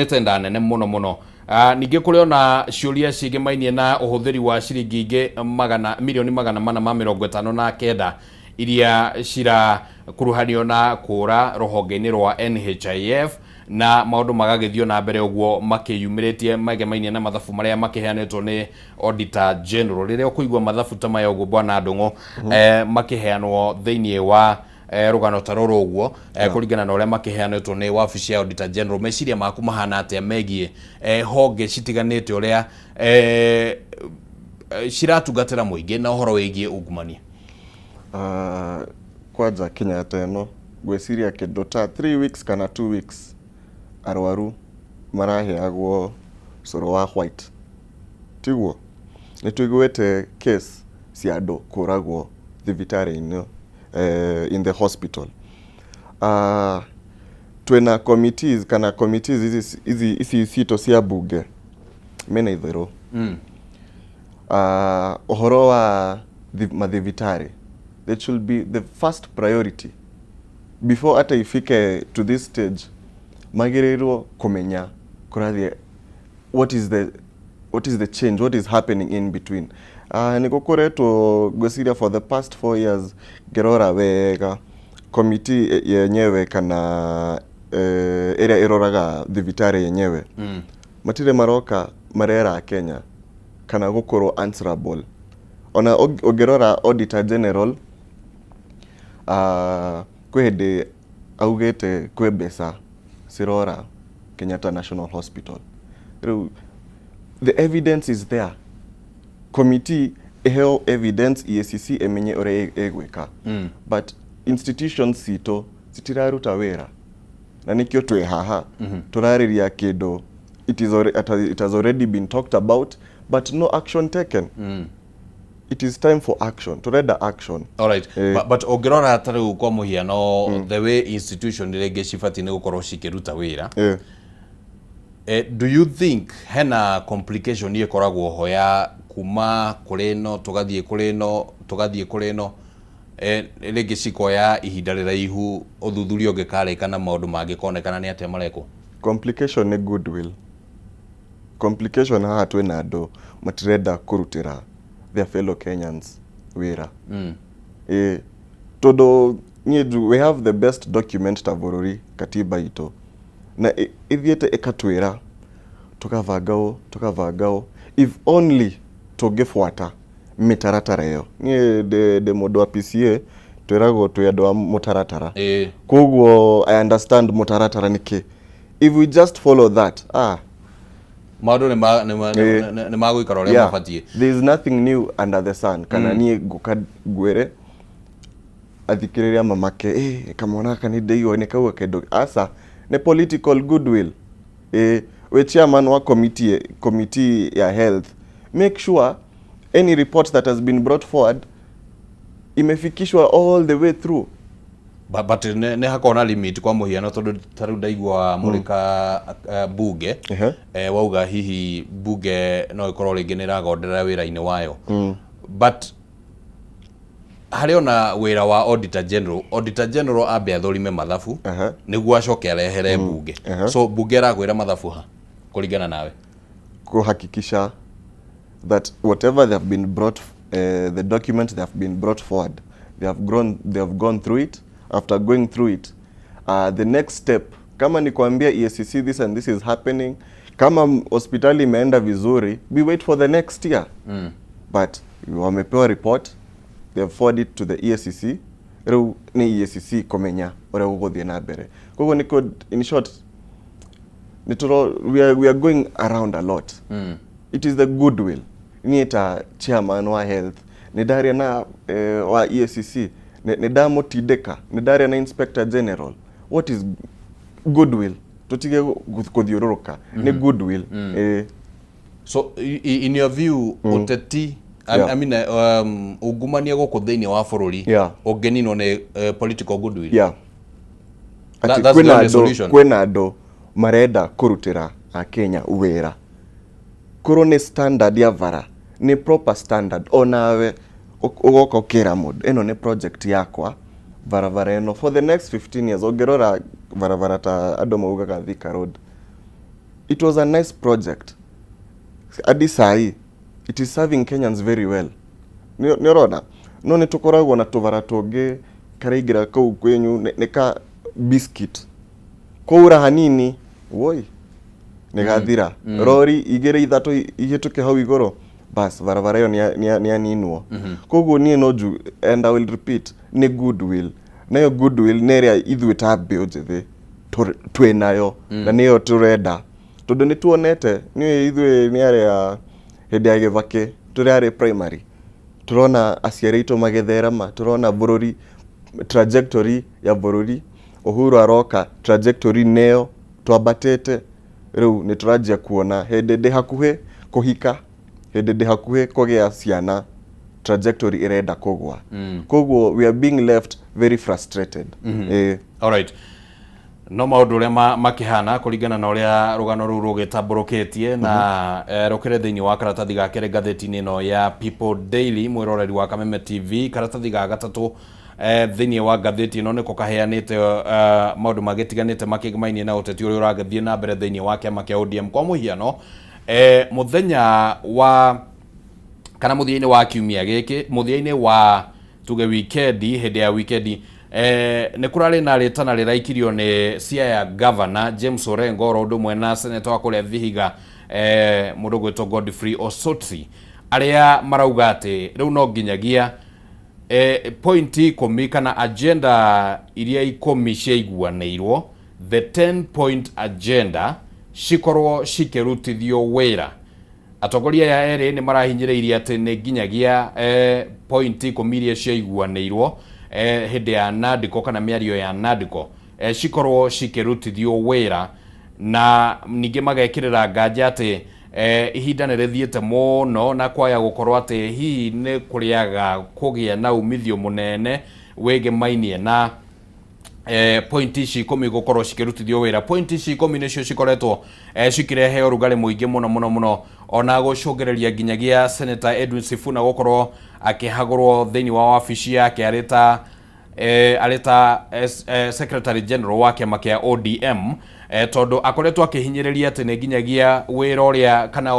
A: tenda nene mũno mũno. Ningĩ kũrĩ ona ciũria ciĩgĩmainie na ũhũthĩri wa ciringi ingĩ 459,000,000 iria cirakuruhanio na kũra rũhonge-inĩ rwa NHIF, na maũndũ magagĩthiĩ na mbere ũguo makĩyumĩrĩtie megemainie na mathabu marĩa makĩheanĩtwo nĩ Auditor General. Rĩrĩa ũkũigua mathabu ta maya ũguo, bwana Ndung'u, makĩheanwo thĩinĩ wa rũgano ta rũrũ ũguo, kũringana na ũrĩa makĩheanĩtwo nĩ wabici ya Auditor General, meciria maku mahana atĩa megiĩ honge citiganĩte ũrĩa ciratungatĩra mũingĩ na ũhoro wĩgiĩ ungumania?
B: Kwanja Kenyatta ĩno ngwĩciria kĩndũ ta 3 weeks kana 2 weeks, arwaru maraheagwo cũrũ wa white. Tiguo nĩ tũiguĩte case cia andũ kũragwo thibitarĩ-inĩ, in the hospital. Twĩna committees kana committees ici ici ici citũ cia bunge mena itherũ. Ũhoro wa mathibitarĩ, it should be the first priority before hata ifike to this stage. Magĩrĩirwo kũmenya kũrathiĩ, what is the change, what is happening in between. Nĩ gũkoretwo, ngwĩciria for the past 4 years, ngĩrora wega committee yenyewe kana ĩrĩa ĩroraga thibitarĩ yenyewe, matirĩ maroka marera Kenya kana gũkorwo answerable. Ona ũngĩrora Auditor General, kwĩ hĩndĩ augĩte kwĩ mbeca cirora Kenyatta National Hospital. Rĩu the evidence is there. Committee ĩheo evidence, EACC ĩmenye ũrĩa ĩgwĩka. But institutions citũ citiraruta wĩra na nĩkĩo twĩ haha tũrarĩria kĩndũ it has already been talked about, but no action taken. It is time for action. Turenda action.
A: Alright.
B: Eh.
A: But ũngĩrora ta rĩu kwa mũhiano, the way institution rĩngĩ cibatiĩ nĩ gũkorwo cikĩruta wĩra, do you think hena complication ĩkoragwo ho ya kuma kũrĩ ĩno tũgathiĩ kũrĩ ĩno tũgathiĩ kũrĩ ĩno, rĩngĩ cikoya ihinda rĩraihu ũthuthuria ũngĩkarĩka na maũndũ mangĩkonekana nĩ atĩa marekwo?
B: Complication nĩ goodwill. Complication haha, twĩna andũ matirenda kũrutĩra their fellow Kenyans wĩra. Tondũ niĩ we have the best document ta bũrũri, katiba itũ, na ĩthiĩte ĩkatwĩra tũkabanga ũũ, tũkabanga ũũ. If only tũngĩbuata mĩtaratara ĩyo. Niĩ ndĩ mũndũ wa PCA, twĩragwo twĩ andũ a mũtaratara. Koguo I understand mũtaratara nĩ kĩ. If we just follow that,
A: Maũndũ nĩ magũikara ũrĩa mabatiĩ.
B: There is nothing new under the sun. Kana niĩ ngũka ngwĩre athikĩrĩria mamake, kamwana gaka nĩ ndĩigua nĩ kauga kĩndũ. Aca, nĩ political goodwill. We chairman wa committee ya health, make sure any report that has been brought forward imefikishwa all the way through.
A: But nĩ hakoragwo na limit. Kwa mũhiano, tondũ ta rĩu ndaigua mũrĩka bunge, wauga hihi bunge no ĩkorwo rĩngĩ nĩ ĩragonderera wĩra-inĩ wayo, but harĩ ona wĩra wa Auditor General. Auditor General ambe athũrime mathabu nĩguo acoke arehere bunge. So bunge ĩragwĩra mathabu ha kũringana nawe?
B: Kuhakikisha that whatever they have been brought, the document they have been brought forward, they have gone through it. After going through it, the next step, kama ni kuambia EACC this and this is happening, kama hospitali imeenda vizuri, we wait for the next year. But wamepewa report, they have forwarded it to the EACC. Rĩu nĩ EACC kũmenya ũrĩa gũgũthiĩ na mbere. Koguo nĩkĩo in short nĩtũro we are going around a lot. It is the goodwill. Niĩ ta chairman wa health nĩ ndaria na wa EACC, nĩ ndamũtindĩka, nĩ ndaria na Inspector General. What is goodwill? Tũtige kũthiũrũrũka, nĩ goodwill.
A: So in your view, ũteti, I mean, ungumania gũkũ thĩinĩ wa bũrũri ũngĩninwo nĩ political goodwill?
B: Yeah. Atĩ
A: That's the
B: kwĩna
A: only
B: andũ
A: solution.
B: Kwĩna andũ marenda kũrutĩra akenya wĩra. Korwo nĩ standard ya bara, nĩ proper standard, onawe ũgoka ũkĩra mũndũ ĩno nĩ project yakwa, barabara ĩno for the next 15 years. Ũngĩrora barabara ta andũ maugaga Thika Road, it was a nice project. Hadi sahi it is serving Kenyans very well. Nĩ ũrona, no nĩ tũkoragwo na tũbara tũngĩ karaingĩra kũu kwenyu nĩ ka biscuit, kwaura hanini woi nĩ gathira. Rori igĩrĩ ithatũ ihĩtũke hau igũrũ, bas, barabara ĩyo nĩ yaninwo. Koguo niĩ no nju and I will repeat, nĩ goodwill. Nayo goodwill nĩ ĩrĩa ithuĩ ta mbeũ njĩthĩ twĩ nayo na nĩyo tũrenda, tondũ nĩ tuonete nĩ ithuĩ nĩ arĩa hĩndĩ ya Gĩbakĩ tũrĩ arĩ primary, tũrona aciari aitũ magĩtherema, tũrona bũrũri, trajectory ya bũrũri. Uhuru aroka, trajectory nĩyo twambatĩte. Rĩu nĩ tũranjia kuona hĩndĩ ndĩ hakuhĩ kũhika, Hĩndĩ ndĩ hakuhĩ kũgĩa ciana, trajectory ĩrenda kũgwa. Koguo we are being left very frustrated. Ĩĩ.
A: Alright. No maũndũ ũrĩa makĩhana kũringana na ũrĩa rũgano rũu rũgĩtambũrũkĩtie na rũkĩrĩ thĩinĩ wa karatathi ga kerĩ ngathĩti-inĩ ĩno ya People Daily, mwĩroreri wa Kameme TV, karatathi ga gatatũ thĩinĩ wa ngathĩti ĩno nĩko kaheanĩte maũndũ magĩtiganĩte makĩgmainie na ũteti ũrĩa ũragĩthiĩ na mbere thĩinĩ wa kĩama kĩa ODM. Kwa mũhiano, mũthenya wa kana mũthia-inĩ wa kiumia gĩkĩ, mũthia-inĩ wa tuge wikendi, hĩndĩ ya wikendi, nĩ kũrarĩ na rĩtana rĩraikirio nĩ Siaya Governor James Orengo oro ũndũ ũmwe na seneta wa kũrĩa Vihiga, mũndũ ũgwĩtwo Godfrey Osotsi, arĩa marauga atĩ rĩu no nginyagia point 10 kana agenda iria 10 ciaiguanĩirwo, the 10 point agenda, cikorwo cikĩrutithio wĩra. Atongoria aya erĩ nĩ marahinyĩrĩirie atĩ nĩ nginyagia point 10 iria ciaiguanĩirwo hĩndĩ ya NADCO kana mĩario ya NADCO cikorwo cikĩrutithio wĩra, na ningĩ magekĩrĩra nganja atĩ ihinda nĩ rĩthiĩte mũno na kwaya gũkorwo atĩ hihi nĩ kũrĩaga kũgĩa na umithio mũnene wĩgĩmainie na point ici 10 gũkorwo cikĩrutithio wĩra. Point ici 10 nĩcio cikoretwo cikirehe ũrugarĩ mũingĩ mũno mũno mũno, ona gũcũngĩrĩria nginyagia Senator Edwin Sifuna gũkorwo akĩhagũrwo thĩinĩ wa wabici yake arĩ ta Secretary General wa kĩama kĩa ODM, tondũ akoretwo akĩhinyĩrĩria atĩ nĩ nginyagia wĩra ũrĩa kana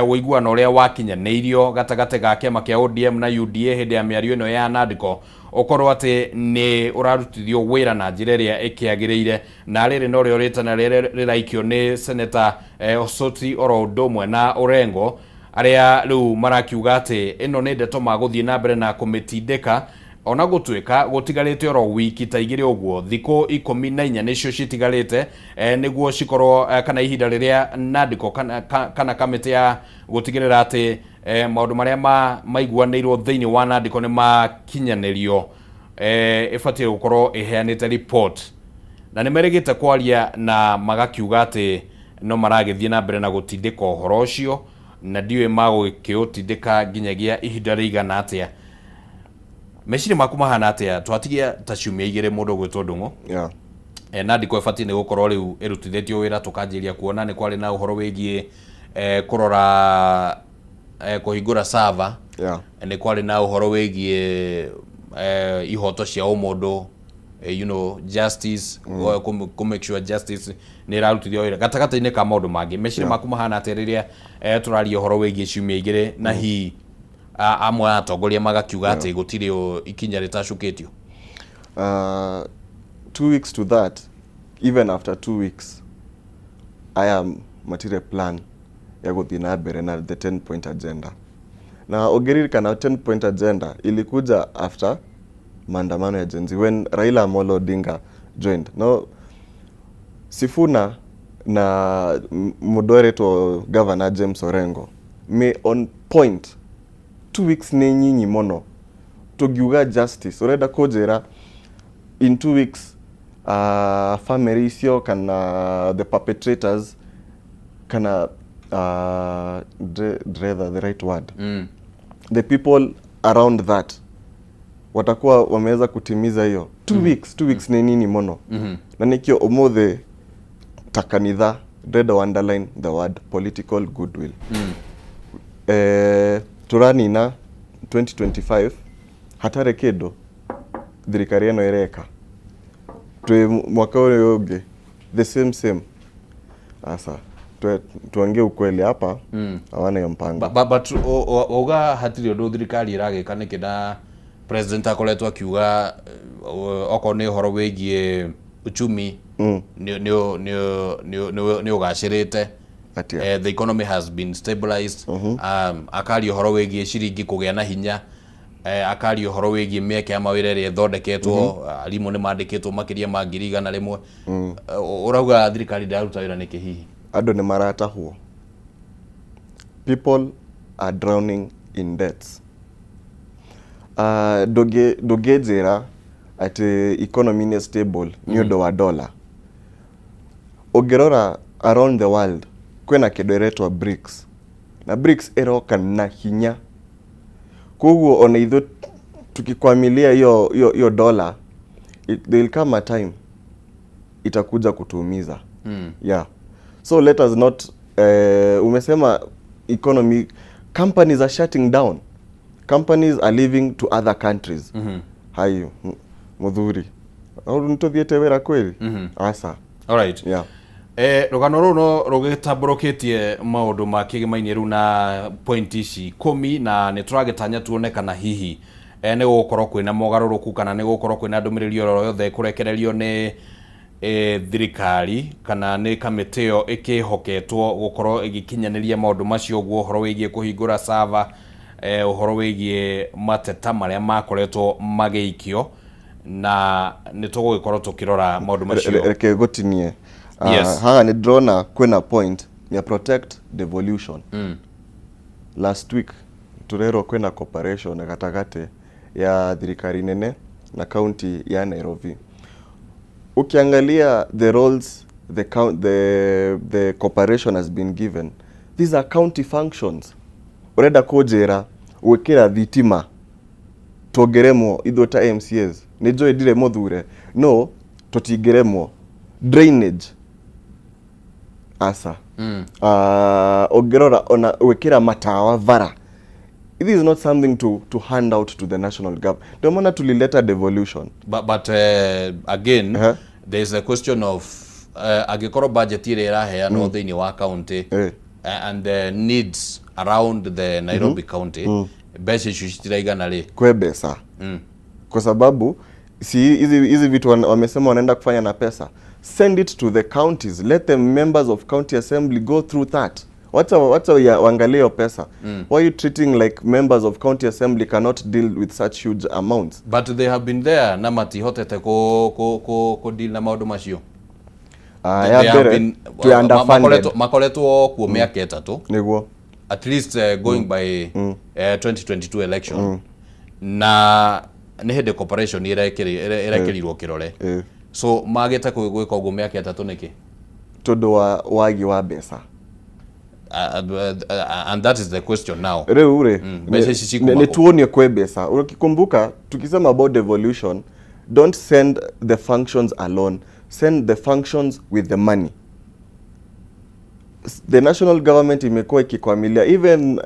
A: ũiguano ũrĩa wakinyanĩirio gatagatĩ ga kĩama kĩa ODM na UDA hĩndĩ ya mĩario ĩno ya NADCO ũkorwo atĩ nĩ ũrarutithio wĩra na njĩra ĩrĩa ĩkĩagĩrĩire. Na rĩrĩ norĩo rĩtana rĩrĩa rĩraikio nĩ Senator Osotsi oro ũndũ ũmwe na Orengo, arĩa rĩu marakiuga atĩ ĩno nĩ ndeto magũthiĩ na mbere na kũmĩtindĩka, ona gũtuĩka gũtigarĩte oro wiki ta igĩrĩ ũguo, thikũ 14 nĩcio citigarĩte nĩguo cikorwo kana ihinda rĩrĩa NADCO kana kamĩtĩ ya gũtigĩrĩra atĩ maũndũ marĩa maiguanĩirwo thĩinĩ wa NADCO nĩ makinyanĩrio, ĩbatiĩ gũkorwo ĩheanĩte report, na nĩ merĩgĩte kwaria na magakiuga atĩ no maragĩthiĩ na mbere na gũtindĩka ũhoro ũcio, na ndiũĩ magũkĩũtindĩka nginyagia ihinda rĩigana atĩa. Meciria maku mahana atĩa? Twatigia ta ciumia 2 mũndũ ũgwĩtwo Ndung'u. NADCO ĩbatiĩ nĩ gũkorwo rĩu ĩrutithĩtio wĩra, tũkanjĩrĩria kuona nĩ kwarĩ na ũhoro wĩgiĩ kũrora kũhingũra server, nĩ kwarĩ na ũhoro wĩgiĩ ihoto cia ũmũndũ, justice, kũ make sure justice nĩ ĩrarutithio wĩra gatagatĩ-inĩ ka maũndũ mangĩ. Meciria maku mahana atĩa rĩrĩa tũraria ũhoro wĩgiĩ ciumia 2 na hihi amwe a atongoria magakiuga atĩ gũtirĩ ikinya rĩtacukĩtio?
B: 2 weeks to that, even after 2 weeks, aya matire plan ya gũthiĩ na mbere na the 10 point agenda. Na ũngĩririkana, 10 point agenda ilikuja after maandamano ya Gen Z, when Raila Amolo Odinga joined. No Sifuna na mũndũ eretwo Governor James Orengo me on point. 2 weeks nĩ nyinyi mũno tũngiuga justice. Ũrenda kũnjĩra in 2 weeks family icio kana the perpetrators kana ndretha the right word, the people around that watakuwa wameweza kutimiza hiyo 2 weeks? 2 weeks nĩ nini mũno. Na nĩkĩo ũmũthĩ ta kanitha ndĩrenda underline the word political goodwill. Tũranina 2025 hatarĩ kĩndũ thirikari ĩno ĩreka. Twĩ mwaka ũyũ ũngĩ, the same same. Asa tuongee ukweli hapa, hawana hiyo mpango.
A: But wauga hatirĩ ũndũ thirikari ĩragĩka nĩkĩ, na president akoretwo akiuga okorwo nĩ ũhoro wĩgiĩ uchumi nĩ ũgacĩrĩte?
B: Atia?
A: The economy has been stabilized. Akaria ũhoro wĩgiĩ ciringi kũgĩa na hinya, akaria ũhoro wĩgiĩ mĩeke ya mawĩra ĩrĩa ĩthondeketwo, arimũ nĩ mandĩkĩtwo makĩria ma 100,000. Ũrauga thirikari ndĩraruta wĩra nĩkĩ hihi?
B: Andũ nĩ maratahwo. People are drowning in debts. Ndũngĩnjĩra atĩ economy nĩ stable nĩ ũndũ wa dollar. Ũngĩrora around the world, kwĩna kĩndũ ĩretwo BRICS. Na BRICS ĩroka na hinya. Koguo ona ithuĩ tukikwamilia hiyo hiyo hiyo dollar, there will come a time itakuja kutuumiza. Yeah, so let us not, umesema economy, companies are shutting down, companies are leaving to other countries. Hai muthuri, nituthiĩte wĩra kweli? Asa.
A: Alright.
B: Yeah.
A: Rũgano rũu no rũgĩtambũrũkĩtie maũndũ ma kĩgĩmainie rĩu na point ici 10, na nĩ tũragĩtanya tuone kana hihi nĩ gũgũkorwo kwĩna mogarũrũku kana nĩ gũgũkorwo kwĩna ndũmĩrĩri oro yothe kũrekererio nĩ thirikari kana nĩ kamĩtĩ ĩyo ĩkĩhoketwo gũkorwo ĩgĩkinyanĩria maũndũ macio ũguo, ũhoro wĩgiĩ kũhingũra server, ũhoro wĩgiĩ mateta marĩa makoretwo magĩikio, na nĩ tũgũgĩkorwo tũkĩrora maũndũ macio.
B: Reke gũtinie.
A: Yes.
B: Haha nĩ ndĩrona kwĩna point ya protect devolution. Last week turerwo kwĩna cooperation gatagatĩ ya thirikari nene na county ya Nairobi. Ukiangalia the roles the corporation has been given, these are county functions. Urenda kũnjĩra gwĩkĩra thitima tũngĩremwo ithuĩ ta MCAs? Nĩ njũĩ ndirĩ mũthure, no tũtingĩremwo. Drainage, asa. Ũngĩrora ona gwĩkĩra matawa bara, this is not something to hand out to the national government. Ndio maana tulileta devolution.
A: But again, there is a question of angĩkorwo budget ĩrĩa ĩraheanwo thĩinĩ wa county and the needs around the Nairobi County, mbeca icio citiraigana rĩ?
B: Kwe mbeca, kwa sababu si hizi hizi vitu wamesema wanaenda kufanya na pesa. Send it to the counties, let the members of county assembly go through that. Wacha waangalie hiyo pesa. Why are you treating like members of county assembly cannot deal with such huge amounts?
A: But they have been there na matihotete ku deal na maũndũ macio.
B: Ya
A: They have
B: mbere, twe underfunded.
A: Makoretwo kuo mĩaka 3.
B: Niguo.
A: At least going by 2022 election, na nĩ hĩndĩ corporation ĩrekĩrirwo kĩrore. So magĩte gwĩka ũguo mĩaka 3 nĩkĩ?
B: Tondũ wa wagi wa mbeca.
A: And that is the question now.
B: Rĩu rĩ,
A: Mbeca ici cikuma
B: nĩ
A: kũ?
B: Tuonie kwĩ mbeca. Ukikumbuka tukisema about devolution, don't send the functions alone, send the functions with the money. The national government imekuwa ikikwamilia even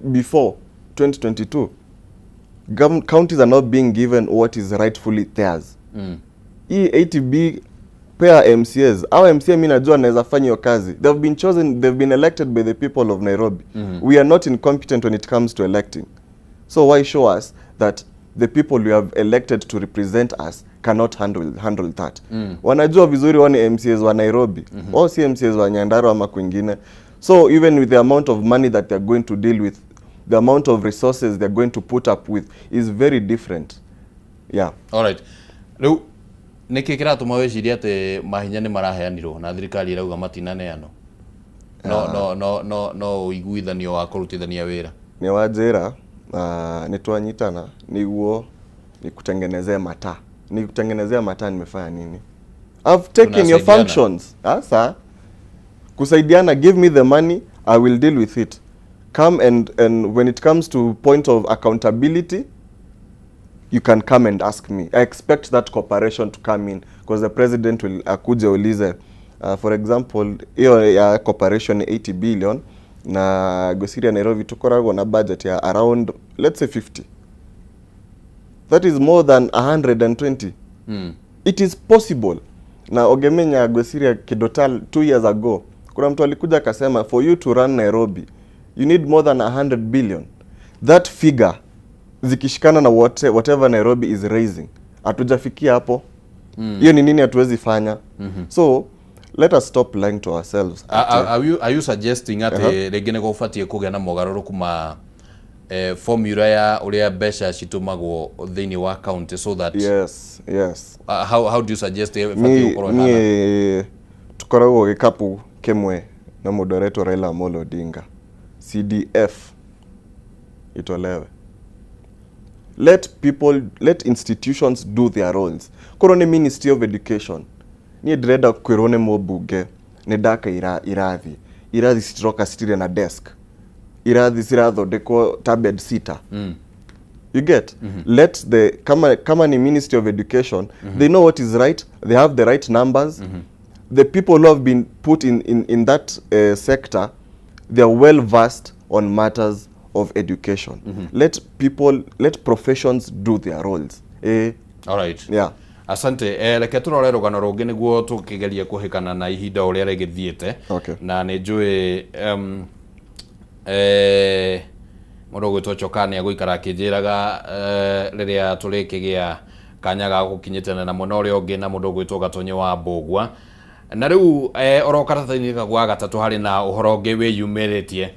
B: before 2022. Counties are not being given what is rightfully theirs. Hii ATB, pea MCAs au MCA, mi najua anaweza fanya hiyo kazi. They've been chosen, they've been elected by the people of Nairobi. We are not incompetent when it comes to electing, so why show us that the people we have elected to represent us cannot handle that? Wanajua vizuri wao ni MCAs wa Nairobi, wao si MCAs wa Nyandarua ama kwingine. So even with the amount of money that they're going to deal with, the amount of resources they're going to put up with is very different, yeah.
A: Alright, rĩu nĩkĩ kĩratũma wĩcirie atĩ mahinya nĩ maraheanirwo na thirikari ĩrauga matinaneanwo, no ũiguithanio wa kũrutithania wĩra?
B: Nĩ wanjĩra nĩ twanyitana niguo nikutengenezee mataa. Nikutengenezea mataa, nimefanya nini? I've taken your
A: Tunasaidiana.
B: functions. Sasa kusaidiana, give me the money, I will deal with it. Come and when it comes to point of accountability, you can come and ask me. I expect that cooperation to come in because the president will akuje ulize, for example, hiyo ya cooperation ni 80 billion na ngwĩciria Nairobi tukoragwo na budget ya around, let's say, 50. That is more than 120. It is possible. Na ogemenya ngwĩciria kĩndũ ta 2 years ago, kuna mtu alikuja akasema for you to run Nairobi you need more than 100 billion. That figure zikishikana na whatever Nairobi is raising, hatujafikia hapo. Hiyo ni nini hatuwezi fanya? So let us stop lying to ourselves.
A: Are you suggesting atĩ rĩngĩ nĩ gũbatiĩ kũgĩa na mogarũrũku ma formula ya ũrĩa mbeca citũmagwo thĩinĩ wa county so that
B: Yes.
A: How do you suggest ĩbatiĩ
B: Ni
A: gũkorwo ĩhana?
B: Niĩ tukoragwo gĩkapu kĩmwe na mũndũ aretwo Raila Amolo Odinga. CDF itolewe. Let people, let institutions do their roles. Korwo nĩ Ministry of Education, niĩ ndĩrenda kwĩrwo nĩ mũmbunge nĩ ndaka irathi, irathi citiroka citirĩ na desk. Irathi cirathondekwo ta bed sitter. You get? Let the kama ni Ministry of Education, they know what is right, they have the right numbers. The people who have been put in that sector, they are well versed on matters of education. Let people, let professions do their roles.
A: Alright.
B: Yeah.
A: Asante. Reke tũrore rũgano rũngĩ nĩguo tũkĩgerie kũhĩkana na ihinda ũrĩa rĩgĩthiĩte. Na nĩ njũĩ mũndũ ũgwĩtwo Choka nĩ agũikara akĩnjĩraga rĩrĩa tũrĩkĩgĩa kanya ga gũkinyĩtana na mwena ũrĩa ũngĩ na mũndũ ũgwĩtwo Gatonye wa Mbũgua. Na rĩu oro karatathi-inĩ gwa gatatũ harĩ na ũhoro ũngĩ wĩyumĩrĩtie,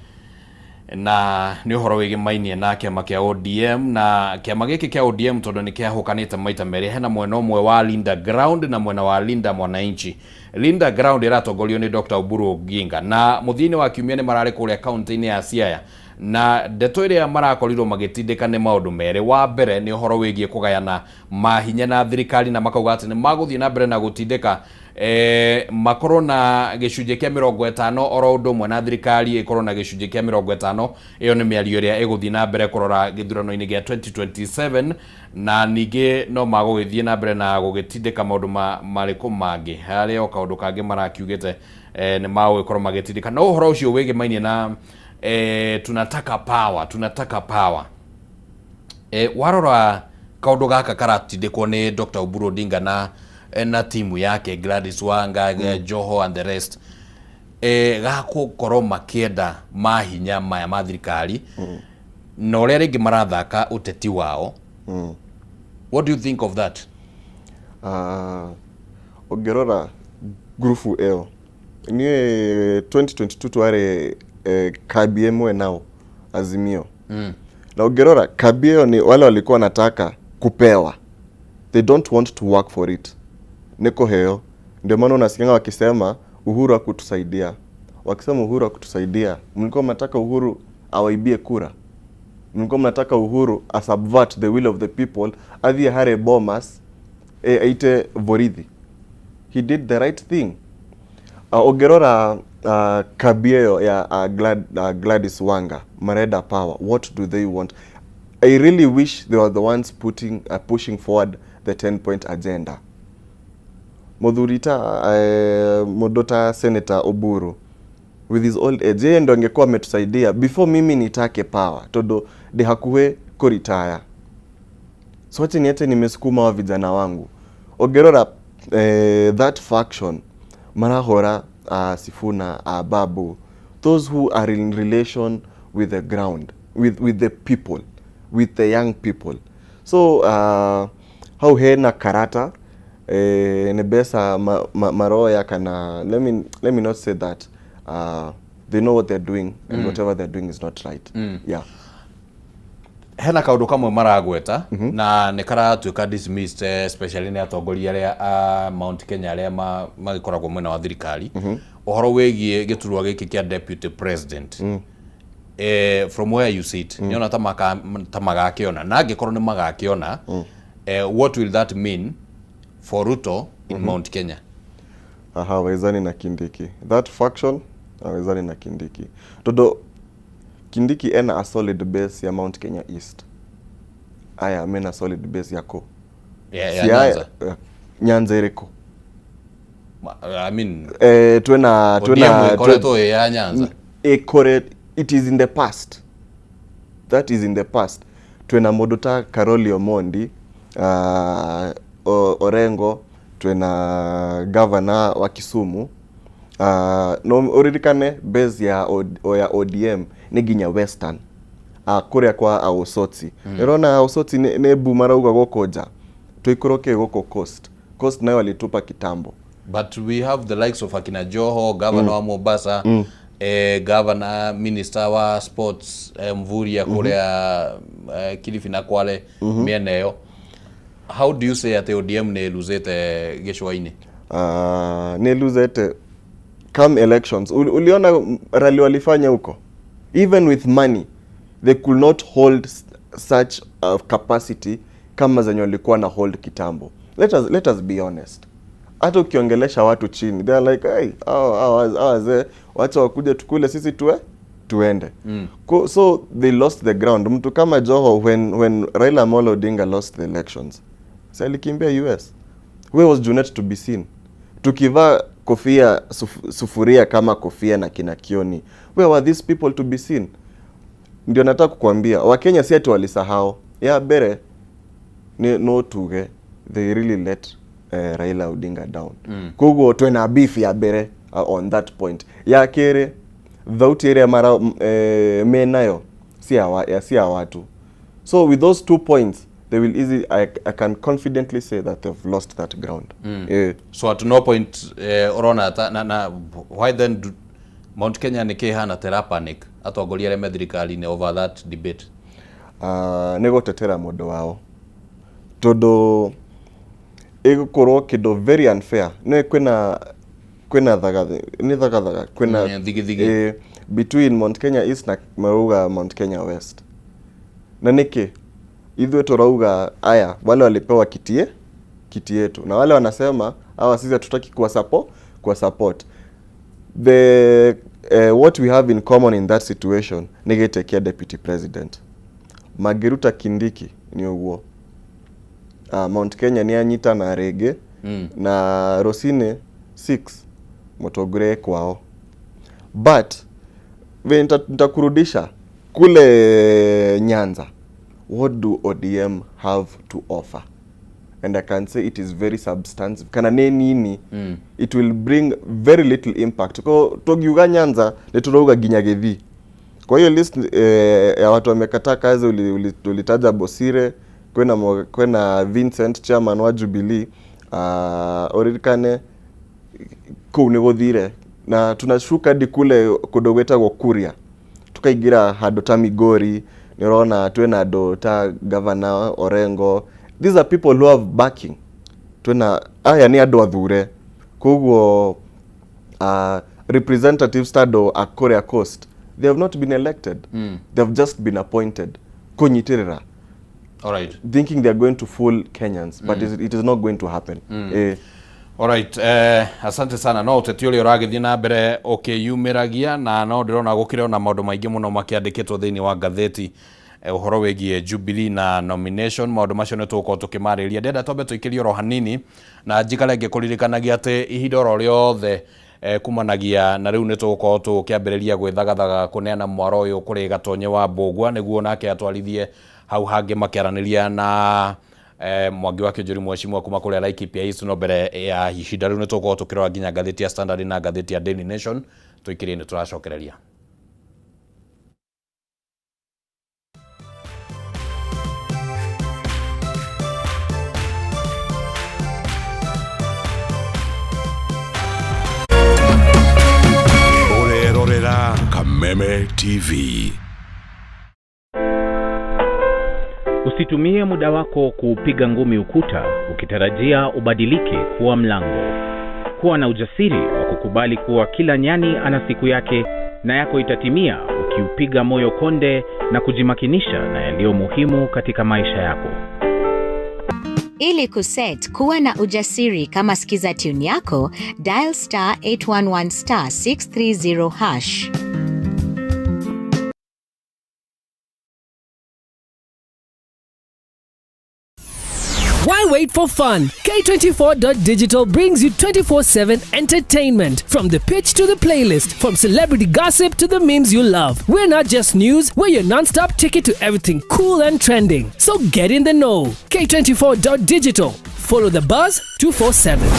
A: na nĩ ũhoro wĩgĩmainie na kĩama kĩa ODM. Na kĩama gĩkĩ kĩa ODM, tondũ nĩ kĩahũkanĩte maita merĩ, hena mwena ũmwe wa Linda Ground na mwena wa Linda Mwananchi. Linda Ground ĩratongorio nĩ Dr. Oburu Oginga, na mũthia-inĩ wa kiumia nĩ mararĩ kũrĩa kaunti-inĩ ya Siaya, na ndeto ĩrĩa marakorirwo magĩtindĩka nĩ maũndũ merĩ. Wa mbere nĩ ũhoro wĩgiĩ kũgayana mahinya na thirikari, na makauga atĩ nĩ magũthiĩ na mbere na gũtindĩka makorwo na gĩcunjĩ kĩa 50 oro ũndũ ũmwe na thirikari ĩkorwo na gĩcunjĩ kĩa 50. Ĩyo nĩ mĩario ĩrĩa ĩgũthiĩ na mbere kũrora gĩthurano-inĩ gĩa 2027. Na ningĩ no magũgĩthiĩ na mbere na gũgĩtindĩka maũndũ marĩkũ mangĩ. Harĩ o kaũndũ kangĩ marakiugĩte nĩ magũgĩkorwo magĩtindĩka, no ũhoro ũcio wĩgĩmainie na tunataka power, tunataka power. Warora kaũndũ gaka karatindĩkwo nĩ Dr. Oburu Odinga na timu yake, Gladys Wanga, Joho and the rest, gakũkorwo makĩenda mahinya maya ma thirikari na ũrĩa rĩngĩ marathaka ũteti wao. What do you think of that?
B: Ũngĩrora ngurubu ĩyo, niĩ 2022 twarĩ kambi ĩmwe nao Azimio. Na ũngĩrora kambi ĩyo ni wale walikuwa wanataka kupewa, they don't want to work for it, nĩ kũheo. Ndio maana unasikianga wakisema Uhuru hakutusaidia. Wakisema Uhuru hakutusaidia, mlikuwa mnataka Uhuru awaibie kura? Mlikuwa mnataka Uhuru asubvert the will of the people, athie hare Bomas, aite borithi? He did the right thing. Ũngĩrora kambi ĩyo ya Gladys Wanga, marenda power. What do they want? I really wish they were the ones pushing forward the 10 point agenda. Muthuri ta mũndũ ta Senator Oburu, with his old age, yeye ndo angekuwa ametusaidia before mimi nitake power, tondu ndi hakuhĩ kũritaya. So wache niache nimesukuma wa vijana wangu. Ũngĩrora that faction marahũra Sifuna, Babu, those who are in relation with the ground, with the people, with the young people. So hau hena karata nĩ mbeca maroya kana let me not say that. They know what they're doing, and whatever they're doing is not right. Yeah.
A: Hena kaundu kamwe maragweta na nĩ karatuĩka dismissed, especially nĩ atongoria arĩa a Mount Kenya arĩa magĩkoragwo mwena wa thirikari, ũhoro wĩgiĩ gĩturwa gĩkĩ kĩa deputy president. From where you sit, nĩona ta magakĩona? Na angĩkorwo nĩ magakĩona, what will that mean for Ruto in Mount Kenya?
B: Hawezani na Kindiki. That faction hawezani na Kindiki, tondu Kindiki ena a solid base ya Mount Kenya East, aya mena solid base yako
A: ya
B: Siaya-
A: Nyanza.
B: Nyanza ĩrĩkũ?
A: I mean,
B: twena
A: ODM
B: twena
A: ĩkoretwo ĩ ya Nyanza.
B: Ĩkore, it is in the past, that is in the past. Twena mũndũ ta Caroli Omondi, Orengo, twena governor wa Kisumu. No ũririkane base ya ODM nĩ nginya Western, kũrĩa kwa Ausotsi. Ĩrona Ausotsi nĩ bu marauga gũkũ nja, tũikũrũke gũkũ coast. Coast nayo walitupa kitambo.
A: But we have the likes of akina Joho, governor wa Mombasa, governor, minister wa sports, Mvurya kũrĩa Kilifi na Kwale, mĩena ĩyo. How do you say atĩ ODM nĩ ĩluzĩte gĩcũa-inĩ?
B: Nĩ luzete come elections. Uliona rally walifanya huko? Even with money they could not hold such capacity kama zenye walikuwa na hold kitambo. Let us be honest, hata ukiongelesha watu chini, they are like, "Hey, hawa wazee wacha wakuja tukule, sisi tuwe." Tuende. So they lost the ground. Mtu kama Joho, when Raila Amolo Odinga lost the elections, si alikimbia US? Where was Junet to be seen? Tukivaa kofia sufuria kama kofia na kina Kioni, where were these people to be seen? Ndio nataka kukwambia Wakenya si ati walisahau ya mbere ni no tuge they really let Raila Odinga down. Koguo twena beef ya mbere on that point. Ya kere thauti ĩrĩa mara menayo si ya watu. So with those 2 points they will easy I can confidently say that they've lost that ground.
A: So at no point urona ta, na why then do Mount Kenya nä kä hana tera panic atongoria arĩa me thirikari-inĩ over that debate?
B: Nĩ gũtetera mũndũ wao, tondũ ĩgũkorwo kĩndũ very unfair. Nĩ kwĩna nĩ thagathaga kwĩna
A: Thigithigi.
B: Between Mount Kenya East na marauga Mount Kenya West. Na nĩkĩ ithuĩ tũrauga aya wale walipewa kiti yetu, na wale wanasema hawa sisi hatutaki kuwa support the what we have in common in that situation nĩ gĩtĩ kĩa deputy president. Mangĩruta Kindiki nĩ ũguo Mount Kenya nĩ anyitana rĩngĩ na rũcinĩ 6 mũtongoria kwao. But vile nitakurudisha kule Nyanza, what do ODM have to offer? And I can say it is very substantive kana nĩ nini. It will bring very little impact. Ko tukiuga Nyanza nĩ turauga nginya Gĩthii. Kwa hiyo list ya watu wamekataa kazi ulitaja Bosire, kwĩna Vincent, chairman wa Jubilee, uririkane kũu nĩ gũthire na tunashuka hadi kule kũndũ gwĩtagwo Kuria, tukaingĩra handũ ta Migori. Nĩ ũrona twĩna andũ ta Governor Orengo. These are people who have backing. Twĩna aya nĩ andũ athure. Koguo representatives ta andũ a kũrĩa Coast, they have not been elected. They have just been appointed kũnyitĩrĩra, thinking they are going to fool Kenyans, but it is not going to happen.
A: Alright, asante sana. No ũteti ũrĩa ũragĩthiĩ na mbere ũkĩyumĩragia, na no ndĩrona gũkĩrĩ ona maũndũ maingĩ mũno makĩandĩkĩtwo thĩinĩ wa ngathĩti ũhoro wĩgiĩ Jubilee na nomination. Maũndũ macio nĩ tũgũkorwo tũkĩmarĩria. Ndĩrenda twambe tũikĩrie oro hanini na njikare ngĩkũririkanagia atĩ ihinda oro rĩothe kumanagia na rĩu nĩ tũgũkorwo tũkĩambĩrĩria gwĩthagathaga kũneana mwaro ũyũ kũrĩ Gatonye wa Mbũgua nĩguo nake atwarithie hau hangĩ makĩaranĩria na Mwangi wa Kĩnjũri, mheshimiwa kuma kũrĩa Laikipia East. No mbere ya ihinda rĩu nĩ tũgũkorwo tũkĩrora nginya ngathĩti ya Standard na ngathĩti ya Daily Nation. Tũikĩrie nĩ tũracokereria.
C: Ũrerorera Kameme TV.
D: Usitumie muda wako kuupiga ngumi ukuta ukitarajia ubadilike kuwa mlango. Kuwa na ujasiri wa kukubali kuwa kila nyani ana siku yake na yako itatimia ukiupiga moyo konde na kujimakinisha na yaliyo muhimu katika maisha yako.
E: Ili kuset kuwa na ujasiri kama skiza tune yako, dial *811*630#.
F: Why wait for fun? K24.digital brings you 24/7 entertainment. From the pitch to the playlist, from celebrity gossip to the memes you love. We're not just news, we're your non-stop ticket to everything cool and trending. So get in the know. K24.digital. Follow the buzz 247.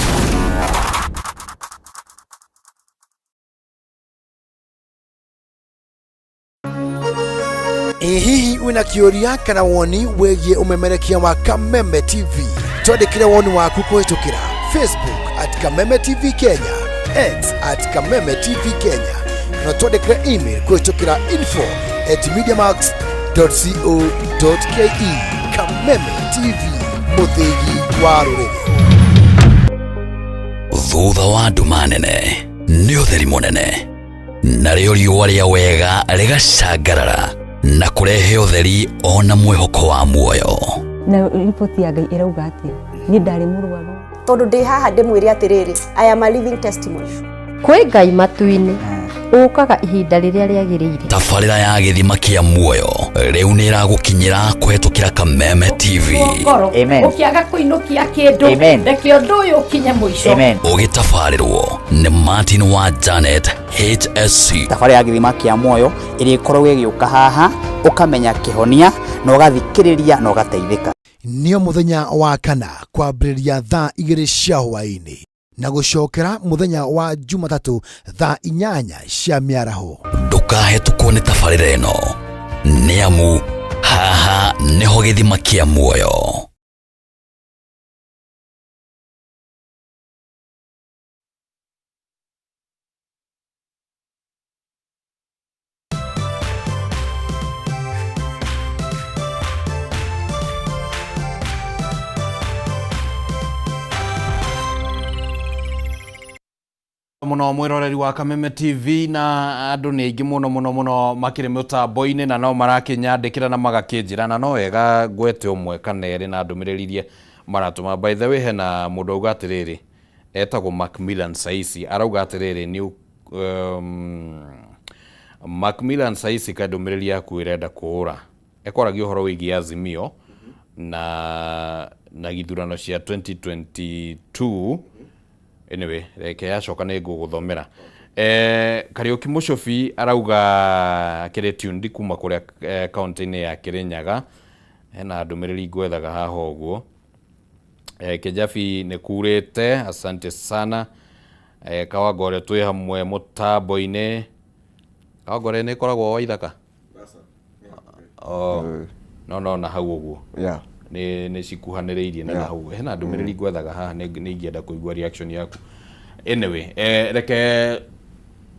G: Ĩ hihi wĩna kĩũria kana woni wĩgiĩ ũmemerekia wa Kameme TV? Twandĩkĩre woni waku kũhĩtũkĩra Facebook @KamemeTV Kenya, X @KamemeTV Kenya, na twandĩkĩre email kũhĩtũkĩra info@mediamax.co.ke. Kameme TV, mũthĩgi wa rũrĩrĩ.
H: Thutha wa nduma nene nĩ ũtheri mũnene, narĩo riũa rĩa wega rĩgacangarara na kũrehe ũtheri ona mwĩhoko wa muoyo.
I: Na riboti ya Ngai ĩrauga atĩa? Niĩ ndarĩ mũrwaru.
J: Tondũ ndĩ haha ndĩmwĩre atĩrĩrĩ, I am a living testimony.
K: Kwĩ Ngai matu-inĩ.
I: Ũkaga ihinda rĩrĩa rĩagĩrĩire.
H: Tabarĩra ya gĩthima kĩa muoyo rĩu nĩ ĩragũkinyĩra kũhetũkĩra Kameme TV.
J: Ngoro
K: Amen.
J: ũkĩaga kũinũkia kĩndũ.
K: Amen.
J: Reke ũndũ ũyũ ũkinye mũico.
K: Amen.
H: Ũgĩtabarĩrwo nĩ Martin wa Janet HSC.
K: Thabarĩ ya gĩthima kĩa muoyo ĩrĩkoragwo ĩgĩũka haha, ũkamenya kĩhonia na ũgathikĩrĩria na ũgateithĩka.
G: Nĩo mũthenya wa kana kwambĩrĩria thaa 2 cia hwaĩ-inĩ na gũcokera mũthenya wa Jumatatũ thaa 8 cia mĩaraho.
H: Ndũkahetũkwo nĩ tabarĩra ĩno, nĩ amu haha nĩho gĩthima kĩa muoyo.
A: Muno mwiroreri wa Kameme TV, na andu ni aingi muno muno muno makiri mutambo-ini na no marakinyandikira na magakinjira, na no wega ngwete umwe kana eri na ndumiriri iria maratuma. By the way, hena mundu auga atiriri, etagwo Macmillan Saisi, arauga atiriri ni Macmillan Saisi, ka ndumiriri yaku irenda kuura, ekwaragia uhoro wigie Azimio na githurano cia 2022. Anyway, reke yacoka nĩ ngũgũthomera. Kariuki Mũcũbi arauga akĩrĩ tuned kuma kũrĩa kaunti-inĩ ya Kĩrĩnyaga. Hena ndũmĩrĩri ngwethaga haha ũguo. Kĩjabi nĩ kurĩte, asante sana. Kawangore twĩ hamwe mũtambo-inĩ. Kawangore nĩ ĩkoragwo Waithaka? Oh, no no na hau ũguo. Nĩ cikuhanĩrĩirie na hau hena ndũmĩrĩri ngwethaga haha, nĩ ingĩenda kũigua reaction yaku. Anyway, reke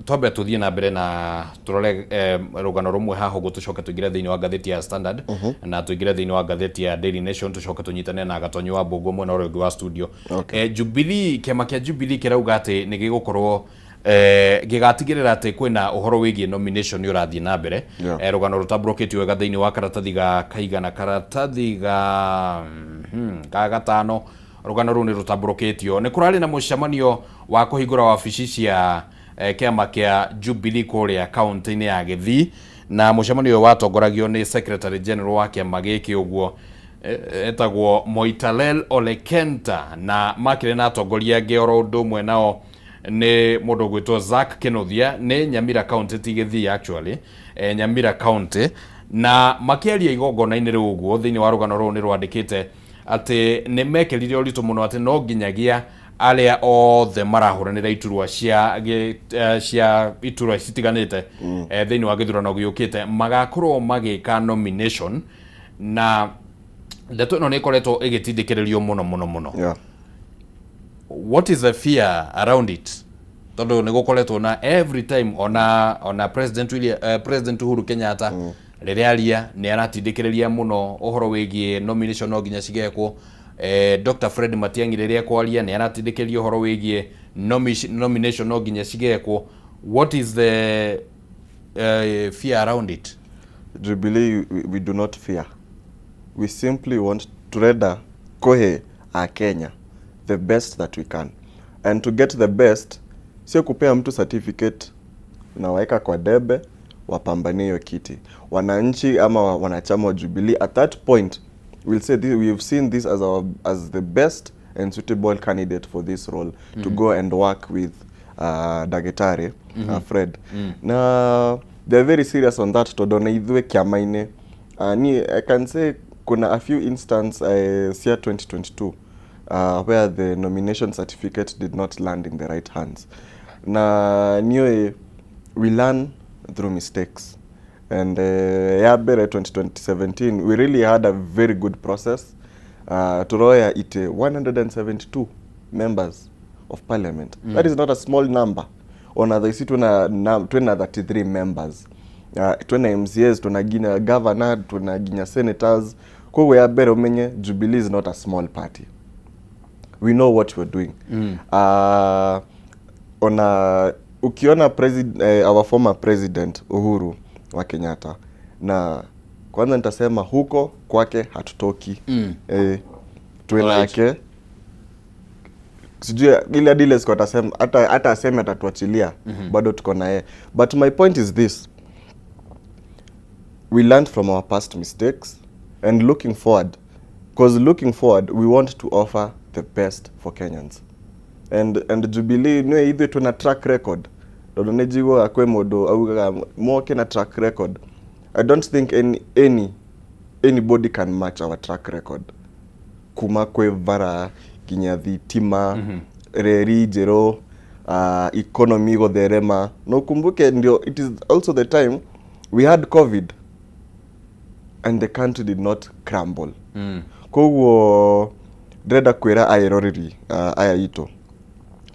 A: twambe tũthiĩ na mbere na tũrore rũgano rũmwe haha ũguo, tũcoke tũingĩre thĩinĩ wa ngathĩti ya Standard na tũingĩre thĩinĩ wa ngathĩti ya Daily Nation, tũcoke tũnyitane na Gatonyi wa Mbũngũ mwena ũrĩa ũngĩ wa studio. Jubilee, kĩama kĩa Jubilee kĩrauga atĩ nĩ gĩgũkorwo gĩgatigĩrĩra atĩ kwĩna ũhoro wĩgiĩ nomination nĩ ũrathiĩ na mbere. Rũgano rũtambũrũkĩtio wega thĩinĩ wa karatathi ga kaigana, karatathi ga ga gatano. Rũgano rũu nĩ rũtambũrũkĩtio. Nĩ kũrarĩ na mũcemanio wa kũhingũra wabici cia kĩama kĩa Jubilee kũrĩa kaunti-inĩ ya Gĩthii, na mũcemanio ũyũ watongoragio nĩ Secretary General wa kĩama gĩkĩ ũguo, etagwo Moitalel Ole Kenta, na makĩrĩ na atongoria angĩ oro ũndũ ũmwe nao nĩ mũndũ ũgwĩtwo Zack Kinuthia, nĩ Nyamira County, ti Gĩthii actually, Nyamira County. Na makĩaria igongona-inĩ rĩu ũguo, thĩinĩ wa rũgano rũu nĩ rwandĩkĩte atĩ nĩ mekĩrire ũritũ mũno atĩ no nginyagia arĩa othe marahũranĩra iturwa cia iturwa citiganĩte thĩinĩ wa gĩthurano gĩũkĩte magakorwo magĩka nomination, na ndeto ĩno nĩ ĩkoretwo ĩgĩtindĩkĩrĩrio mũno mũno mũno. What is the fear around it? Tondũ nĩ gũkoretwo na every time ona President William, President Uhuru Kenyatta rĩrĩa aria nĩ aratindĩkĩrĩria mũno ũhoro wĩgiĩ nomination no nginya cigekwo. Dr. Fred Matiang'i rĩrĩa ekwaria nĩ aratindĩkĩrĩria ũhoro wĩgiĩ nomination no nginya cigekwo. What is the fear around it?
B: Jubilee, we do not fear. We simply want turenda kuhe a Kenya the best that we can, and to get the best sio kupea mtu certificate na waeka kwa debe wapambanie hiyo kiti. Wananchi ama wanachama wa Jubilee at that point will say this, we have seen this as the best and suitable candidate for this role to go and work with Daktari Fred. Na they are very serious on that tondu na ithuĩ kĩama-inĩ, ni I can say kuna a few instance cia 2022 where the nomination certificate did not land in the right hands. Na niũĩ we learn through mistakes, and ya mbere 2017 we really had a very good process. Turoya ite 172 members of parliament. That is not a small number. Ona thaa ici twina 33 members, twina MCAs, twina nginya governor, twina nginya senators. Koguo ya mbere umenye Jubilee is not a small party. We know what we're doing. Ona ukiona our former president Uhuru wa Kenyatta, na kwanza nitasema huko kwake hatutoki. Twinake. Sijui ile hadi ile siku atasema, hata aseme atatuachilia, bado tuko na yeye. But my point is this: we learned from our past mistakes and looking forward, because looking forward we want to offer the best for Kenyans and Jubilee nĩ ithuĩ twĩna track record, tondũ nĩ njiguaga kwĩ mũndũ augaga moke na track record. I don't think anybody can match our track record, kuma kwĩ bara nginya thitima, reri njerũ, economy gũtherema. Na ukumbuke ndio it is also the time we had COVID and the country did not crumble. Koguo ndĩrenda kwĩra aĩroreri aya itũ,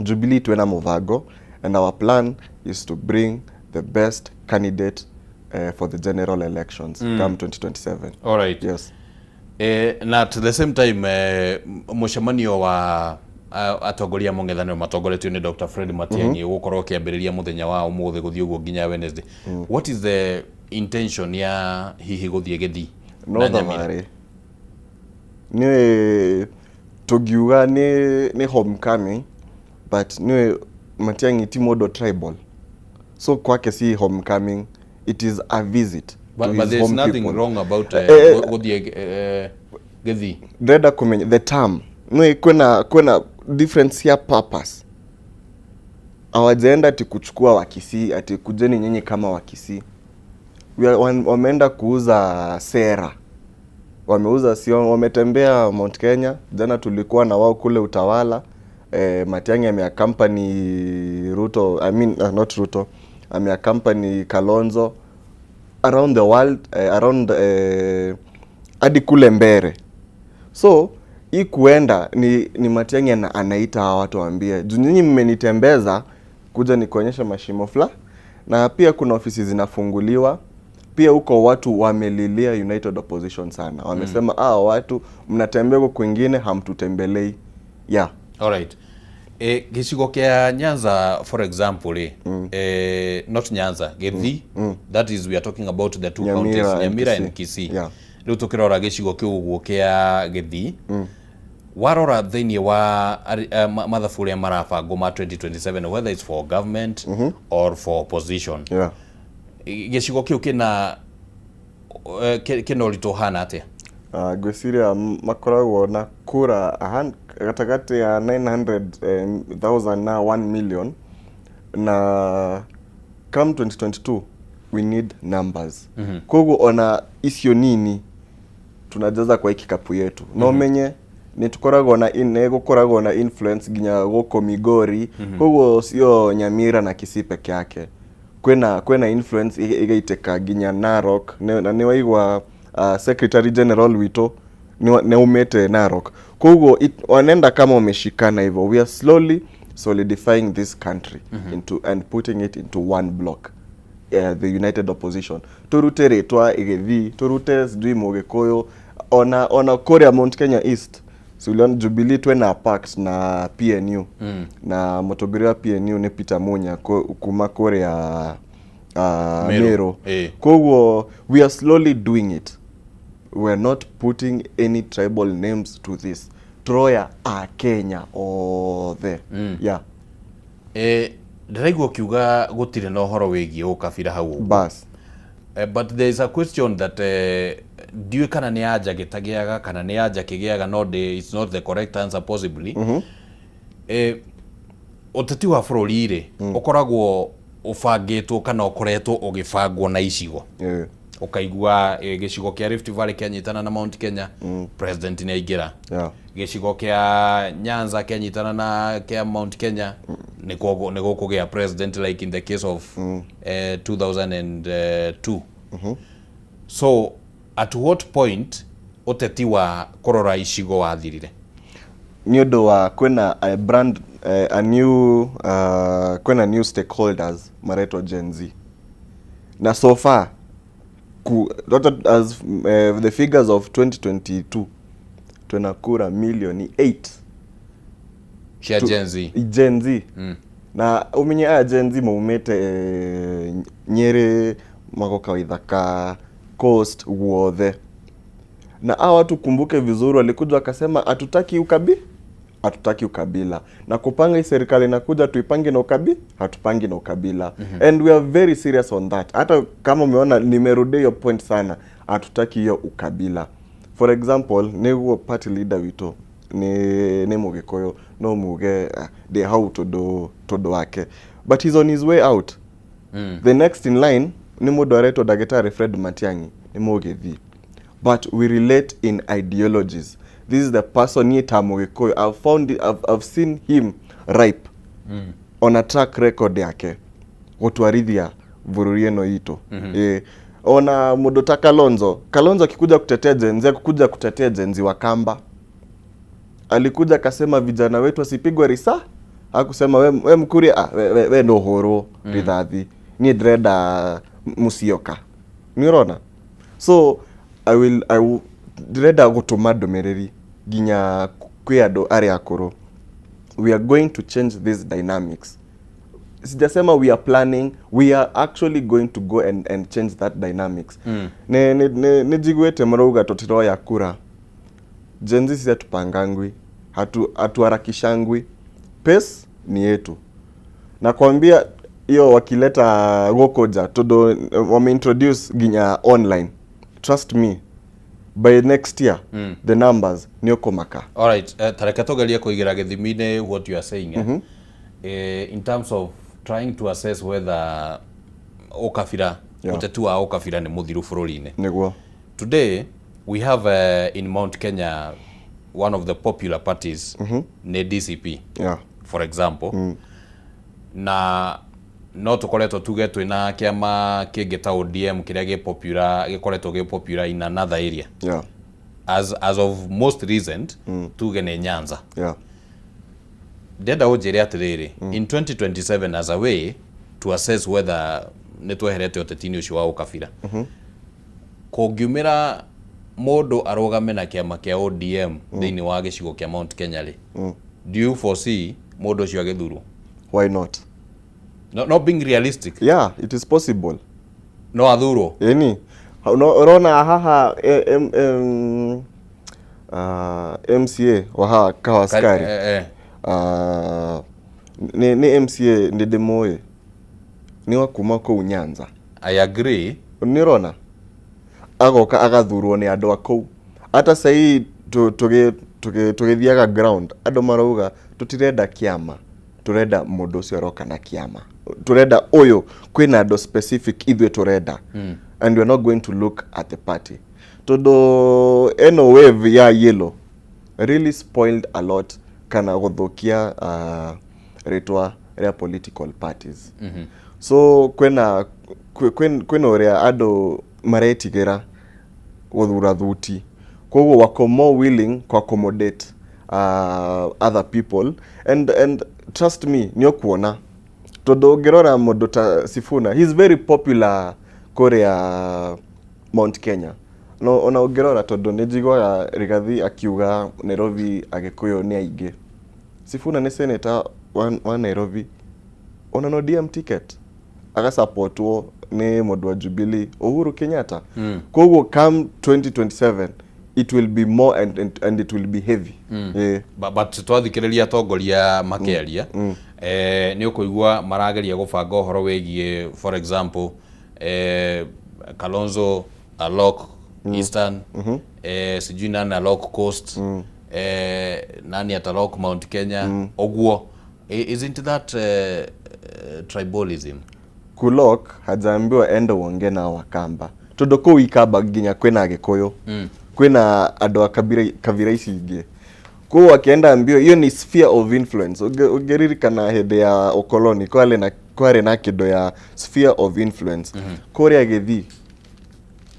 B: Jubilee twĩna mũbango and our plan is to bring the best candidate for the general elections come 2027.
A: All right.
B: Yes.
A: Na at the same time, mũcemanio wa atongoria mũng'ethanĩro matongoretio nĩ Dr. Fred Matiang'i ũgũkorwo ũkĩambĩrĩria mũthenya wa ũmũthĩ gũthiĩ ũguo nginya Wednesday. What is the intention ya hihi gũthiĩ Gĩthii
B: No
A: na Nyamira?
B: Thabarĩ nĩ tũngiuga nĩ homecoming, but nĩ Matiang'i ti mũndũ tribal, so kwake si homecoming, it is a visit to
A: But
B: his
A: there's
B: home
A: nothing
B: people.
A: wrong about gũthiĩ Gĩthii.
B: Ndĩrenda kũmenya the term, nĩ kwĩna difference ya purpose. Hawajaenda ati kuchukua Wakisii, ati kujeni nyinyi kama Wakisii. Wameenda kuuza sera, wameuza sio, wametembea Mount Kenya. Jana tulikuwa na wao kule Utawala. Matiang'i ameaccompany Ruto, I mean, not Ruto, ameaccompany Kalonzo around the world, around hadi kule Mbere. So hii kuenda ni Matiang'i anaita hawa watu waambie, juu nyinyi mmenitembeza kuja nikuonyesha mashimo fla, na pia kuna ofisi zinafunguliwa pia huko. Watu wamelilia United Opposition sana, wamesema watu mnatembea huko kwingine, hamtutembelei, yeah.
A: Alright. Gĩcigo kĩa Nyanza, for example, not Nyanza, Gĩthii, that is, we are talking about the two
B: Nyamira
A: counties,
B: and
A: Nyamira
B: Kisii.
A: And Kisii. Rĩu tũkĩrora gĩcigo kĩu ũguo kĩa Gĩthii, warora thĩinĩ wa mathabu ũrĩa marabangwo ma 2027, whether it's for government or for opposition, gĩcigo kĩu kĩna ũritũ ũhana atĩa?
B: Ngwĩciria makoragwo na kura gatagatĩ ya 900,000 na 1 million, na come 2022 we need numbers. Koguo ona icio nini tunajaza kwa hii kikapu yetu. No menye nĩ tũkoragwo na nĩ gũkoragwo na influence nginya gũkũ Migori. Koguo sio Nyamira na Kisii peke yake, kwĩna influence ĩgaitĩka nginya Narok. Na nĩ waigua secretary general witũ nĩ aumĩte Narok. Koguo wanaenda kama wameshikana hivyo. We are slowly solidifying this country into and putting it into one block, the United Opposition. Turute rĩtwa Gĩthii, turute sijui Mũgĩkũyũ, ona kũrĩa Mount Kenya East. So uliona Jubilee twena pact na PNU, na mũtongoria wa PNU nĩ Peter Munya kuma kũrĩa
A: Meru.
B: Meru. Koguo we are slowly doing it. We are not putting any tribal names to this. Troya a Kenya othe, yeah.
A: Ndĩraigua ũkiuga gũtirĩ na ũhoro wĩgiĩ ũkabira hau ũguo.
B: Bas.
A: But there is a question that ndiũĩ kana nĩ anja gĩtagĩaga kana nĩ anja kĩgĩaga, no ndĩ, it's not the correct answer possibly. Ũteti wa bũrũri rĩ, ũkoragwo ũbangĩtwo kana ũkoretwo ũgĩbangwo na icigo. Ũkaigua gĩcigo kĩa Rift Valley kĩanyitana na Mount Kenya, president nĩ aingĩra. Gĩcigo kĩa Nyanza kĩanyitana na kĩa Mount Kenya, nĩ gũkũgĩa president, like in the case of 2002. So at what point ũteti wa kũrora icigo wathirire?
B: Nĩ ũndũ wa kwĩna a brand a new kwĩna new stakeholders maretwo Gen Z, na so far not as the figures of 2022, twena kura milioni 8
A: cia Gen Z.
B: Gen Z. Na umenye aya Gen Z maumĩte Nyĩrĩ, magoka Waithaka, Coast guothe. Na hawa watu, kumbuke vizuri, walikuja wakasema hatutaki Hatutaki ukabila. Na kupanga hii serikali inakuja tuipange na ukabi hatupangi na ukabila. And we are very serious on that. Hata kama umeona nimerudia hiyo point sana, hatutaki hiyo ukabila. For example, niguo party leader witũ nĩ Mũgĩkũyũ, no muge ndĩ hau tondũ wake, but he's on his way out. The next in line nĩ mũndũ aretwo Ndagĩtarĩ Fred Matiang'i, nĩ Mũgĩthii, but we relate in ideologies. This is the person niĩ ta Mũgĩkũyũ I've found it, I've seen him ripe on a track record yake gũtwarithia bũrũri ĩno itũ. Ĩ, ona mũndũ ta Kalonzo, Kalonzo akikuja kutetea Gen Z, akukuja kutetea Gen Z wa Kamba, alikuja akasema vijana wetu wasipigwe risa, hakusema we Mkuria, ah, we no hũrwo rithathi, niĩ ndĩrenda Musyoka, nĩ ũrona? So I will ndĩrenda gũtũma ndũmĩrĩri nginya kwĩ andũ arĩa akũrũ. We are going to change these dynamics. Sijasema we are planning, we are actually going to go and change that dynamics. Nĩ njiguĩte marauga tũtiroya kura. Gen Z sisi hatupangangwi, hatuharakishangwi, pace ni yetu. Nakwambia hiyo wakileta gũkũnja, tondũ wameintroduce nginya online, trust me, by next year the numbers nĩ ũkũmaka.
A: Alright, tareke tugerie kũigĩra gĩthimi-inĩ what you are saying, eh? In terms of trying to assess whether ũkabira, ũteti wa ũkabira nĩ mũthiru bũrũri-inĩ.
B: Nĩguo.
A: Today we have in Mount Kenya one of the popular parties nĩ DCP, for example, na no tũkoretwo tuge twĩna kĩama kĩngĩ ta ODM kĩrĩa gĩ popular, gĩkoretwo gĩ popular in another area. As of most recent, tuge nĩ Nyanza. Ndenda ũnjĩre atĩrĩrĩ, in 2027, as a way to assess whether nĩ tweherete ũteti-inĩ ũcio wa ũkabira, kũngiumĩra mũndũ arũgame na kĩama kĩa ODM thĩinĩ wa gĩcigo kĩa Mount Kenya rĩ, do you foresee mũndũ ũcio agĩthurwo?
B: Why not?
A: No, not being realistic.
B: Yeah, it is possible.
A: No athurwo?
B: Ĩni. No, ũrona haha MCA wa haha Kahawa Sukari. Nĩ MCA nĩ ndĩmũĩ, nĩ wa kuma kũu Nyanza.
A: I agree.
B: Nĩ ũrona agoka agathurwo nĩ andũ a kũu. Hata sahii tũgĩthiaga ground, andũ marauga tũtirenda kĩama, tũrenda mũndũ ũcio aroka na kĩama, tũrenda ũyũ, kwĩna andũ specific ithuĩ tũrenda, and we are not going to look at the party, tondũ ĩno wave ya yellow really spoiled a lot kana gũthũkia rĩtwa rĩa political parties. So kwĩna ũrĩa andũ maretigĩra gũthura thuti, koguo wako more willing ku accommodate other people, and trust me, nĩ ũkuona, tondũ ũngĩrora mũndũ ta Sifuna, he's very popular kũrĩa Mount Kenya. No ona ũngĩrora, tondũ nĩ njiguaga Rigathi akiuga Nairobi Agĩkũyũ nĩ aingĩ, Sifuna nĩ senator wa Nairobi ona no ODM ticket, agasupportwo nĩ mũndũ wa Jubilee, Uhuru Kenyatta. Koguo come 2027 it will be more and it will be heavy. Yeah.
A: But twathikĩrĩria atongoria makĩaria, nĩ ũkũigua marageria gũbanga ũhoro wĩgiĩ, for example, Kalonzo alock Eastern, sijui nani alock Coast, nani atalock Mount Kenya ũguo. Isn't that tribalism?
B: Kulock hajaambiwa enda uongee na Wakamba, tondũ kũu Ikamba nginya kwĩna Agĩkũyũ, kwĩna andũ a kabira ici ingĩ kũu. Akienda mbio, hiyo ni sphere of influence. Ũngĩririkana hĩndĩ ya ũkoloni kwarĩ na kĩndũ ya sphere of influence. Kũrĩa Gĩthii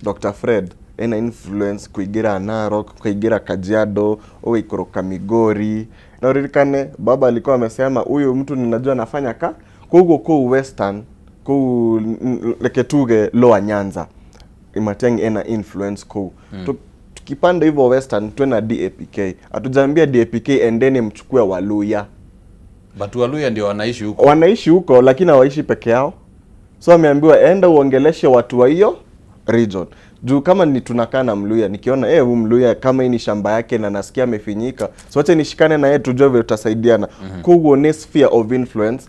B: Dr. Fred ena influence kuingĩra Narok, kuingĩra Kajiado, ũgaikũrũka Migori. Na uririkane baba alikuwa amesema huyu mtu ninajua anafanya ka koguo kũu Western, kũu reke tuge Lower Nyanza, Matiang'i ena influence kũu. Tukipanda hivyo Western twena DAPK. Hatujaambia DAPK endeni mchukue Waluya.
A: But Waluya ndio wanaishi huko.
B: Wanaishi huko, lakini hawaishi peke yao, so ameambiwa enda uongeleshe watu wa hiyo region. Juu kama ni tunakaa na Mluya, nikiona huyu Mluya kama hii ni shamba yake na nasikia amefinyika, so wacha nishikane na yeye tujue vile tutasaidiana. Koguo ni sphere of influence.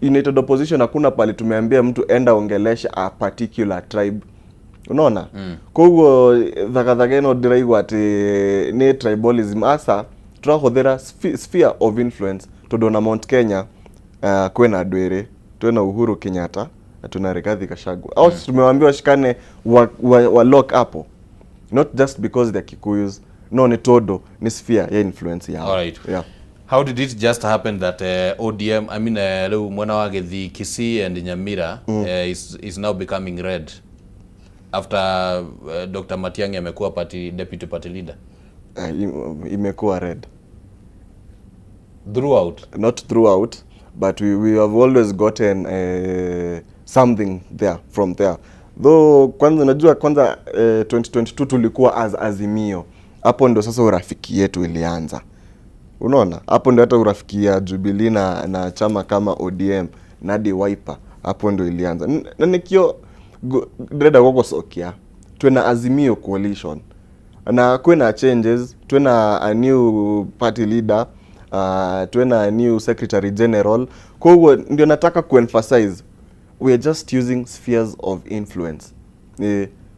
B: United Opposition hakuna pale tumeambia mtu enda ongelesha a particular tribe, unaona? Koguo thagathaga ĩno ndĩraigua atĩ nĩ tribalism, asa tũrahũthĩra sphere of influence tondũ na Mount Kenya kwĩna andũ erĩ, twĩna Uhuru Kenyatta na tuna Rigathi Gachagua au tumewaambia washikane wa lock hapo, not just because they're Kikuyus, no, nĩ tondũ nĩ sphere ya influence yao.
A: Alright.
B: Yeah.
A: How did it just happen that ODM, I mean, rĩu mwena wa Gĩthii, Kisii and Nyamira is now becoming red after Dr. Matiang'i amekuwa party deputy party leader?
B: Imekuwa red
A: throughout?
B: Not throughout, but we have always gotten something there from there though. Kwanza unajua kwanza 2022 tulikuwa as Azimio. Hapo ndo sasa urafiki yetu ilianza, unaona? Hapo ndo hata urafiki ya Jubilee na chama kama ODM na hadi Wiper, hapo ndo ilianza. Na nikio ndĩrenda gũgũcokia, twĩna Azimio coalition na kwĩna changes, twĩna a new party leader, twĩna a new secretary general. Koguo ndio nataka kuemphasize, we are just using spheres of influence.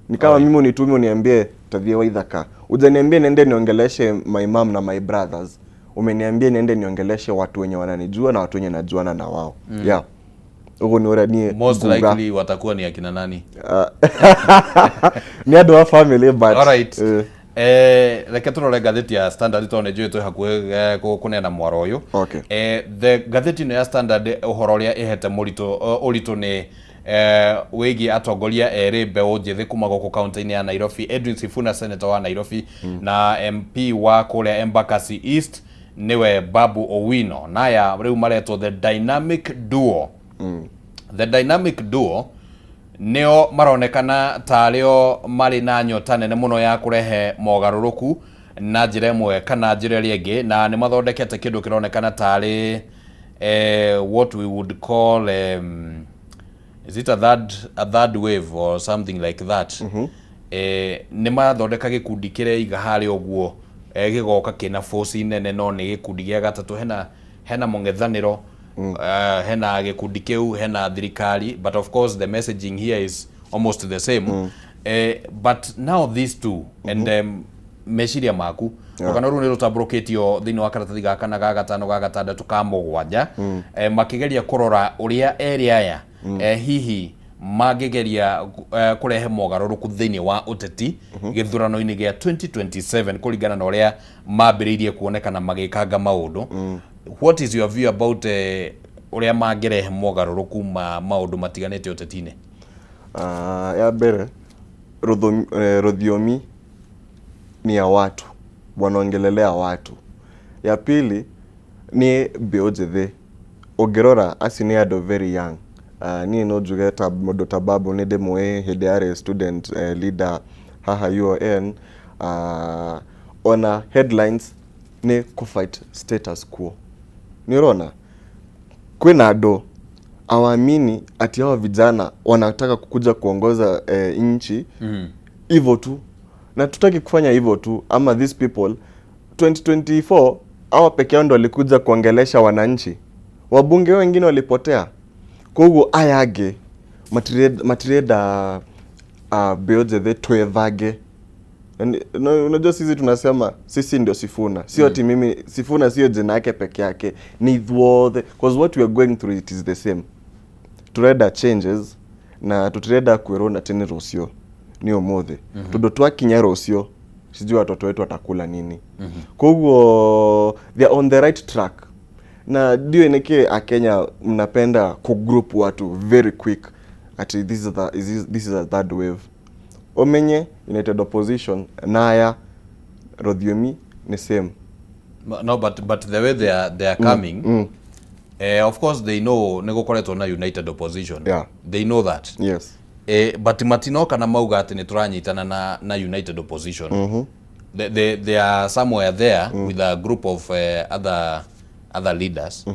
B: Ni kama mimi unitume uniambie tathie Waithaka, ujaniambie niende niongeleshe my mom na my brothers, umeniambia niende niongeleshe watu wenye wananijua na watu wenye najuana na wao. Yeah, ũguo nĩ ũrĩa niĩ
A: Most
B: nguga.
A: likely watakuwa ni akina nani?
B: Nĩ andũ a family, but
A: Alright. Reke tũrore ngathĩti ya Standard tondũ nĩ njũĩ twĩ hakuhĩ kũneana mwaro ũyũ.
B: Okay.
A: The ngathĩti ĩno ya Standard, ũhoro ũrĩa ĩhete mũritũ ũritũ nĩ wĩgiĩ atongoria erĩ mbeũ njĩthĩ kuma gũkũ kaunti-inĩ ya Nairobi, Edwin Sifuna, senator wa Nairobi, na MP wa kũrĩa Embakasi East nĩwe Babu Owino, naya rĩu maretwo the dynamic duo. The dynamic duo nĩo maronekana tarĩo marĩ na nyota nene mũno ya kũrehe mogarũrũku na njĩra ĩmwe kana njĩra ĩrĩa ĩngĩ, na nĩ mathondekete kĩndũ kĩronekana tarĩ what we would call is it a third wave or something like that. Nĩ mathondeka gĩkundi kĩreiga harĩa ũguo, gĩgoka kĩna force nene, no nĩ gĩkundi gĩa gatatũ. Hena mũng'ethanĩro, hena gĩkundi kĩu, hena thirikari, but of course the messaging here is almost the same. But now these two and meciria maku, rũgano rũu nĩ rũtambũrũkĩtio thĩinĩ wa karatathi ga kana, ga gatano, ga gatandatũ, ka mũgwanja, makĩgeria kũrora ũrĩa erĩ aya hihi mangĩgeria kũrehe mogarũrũku thĩinĩ wa ũteti gĩthurano-inĩ gĩa 2027 kũringana na ũrĩa mambĩrĩirie kuonekana magĩkanga maũndũ. What is your view about ũrĩa mangĩrehe mogarũrũku ma maũndũ matiganĩte ũteti-inĩ?
B: Ya mbere, rũthiomi ni ya watu, wanaongelelea watu. Ya pili nĩ mbeũ njĩthĩ. Ũngĩrora acio nĩ andũ very young. Niĩ no njuge ta mũndũ ta Babu nĩ ndĩmũĩ hĩndĩ yarĩ student leader haha UoN. Ona headlines nĩ kũfight status quo. Nĩ ũrona kwĩna andũ awaamini ati hawa vijana wanataka kukuja kuongoza nchi hivyo tu, na tutaki kufanya hivyo tu. Ama these people 2024 hawa peke yao ndo walikuja kuongelesha wananchi, wabunge wengine walipotea. Koguo aya angĩ matirenda mbeũ njĩthĩ twethange. Yaani, unajua sisi tunasema sisi ndio Sifuna, sio ati mimi Sifuna, sio jina yake peke yake, ni ithuothe, because what we are going through, it is the same. Turenda changes na tutirenda kwĩrwo na tene rũciũ nĩ ũmũthĩ, tondũ twakinya rũciũ sijui watoto wetu watakula nini. Koguo they are on the right track, na ndio nĩkĩ Akenya mnapenda kugroup watu very quick ati this is a third wave. Umenye United Opposition naya rũthiomi nĩ same.
A: No, but the way they are coming, of course they know nĩ gũkoretwo na United Opposition. They know that. But matinoka na mauga atĩ nĩ tũranyitana na United Opposition. They are somewhere there with a group of other leaders.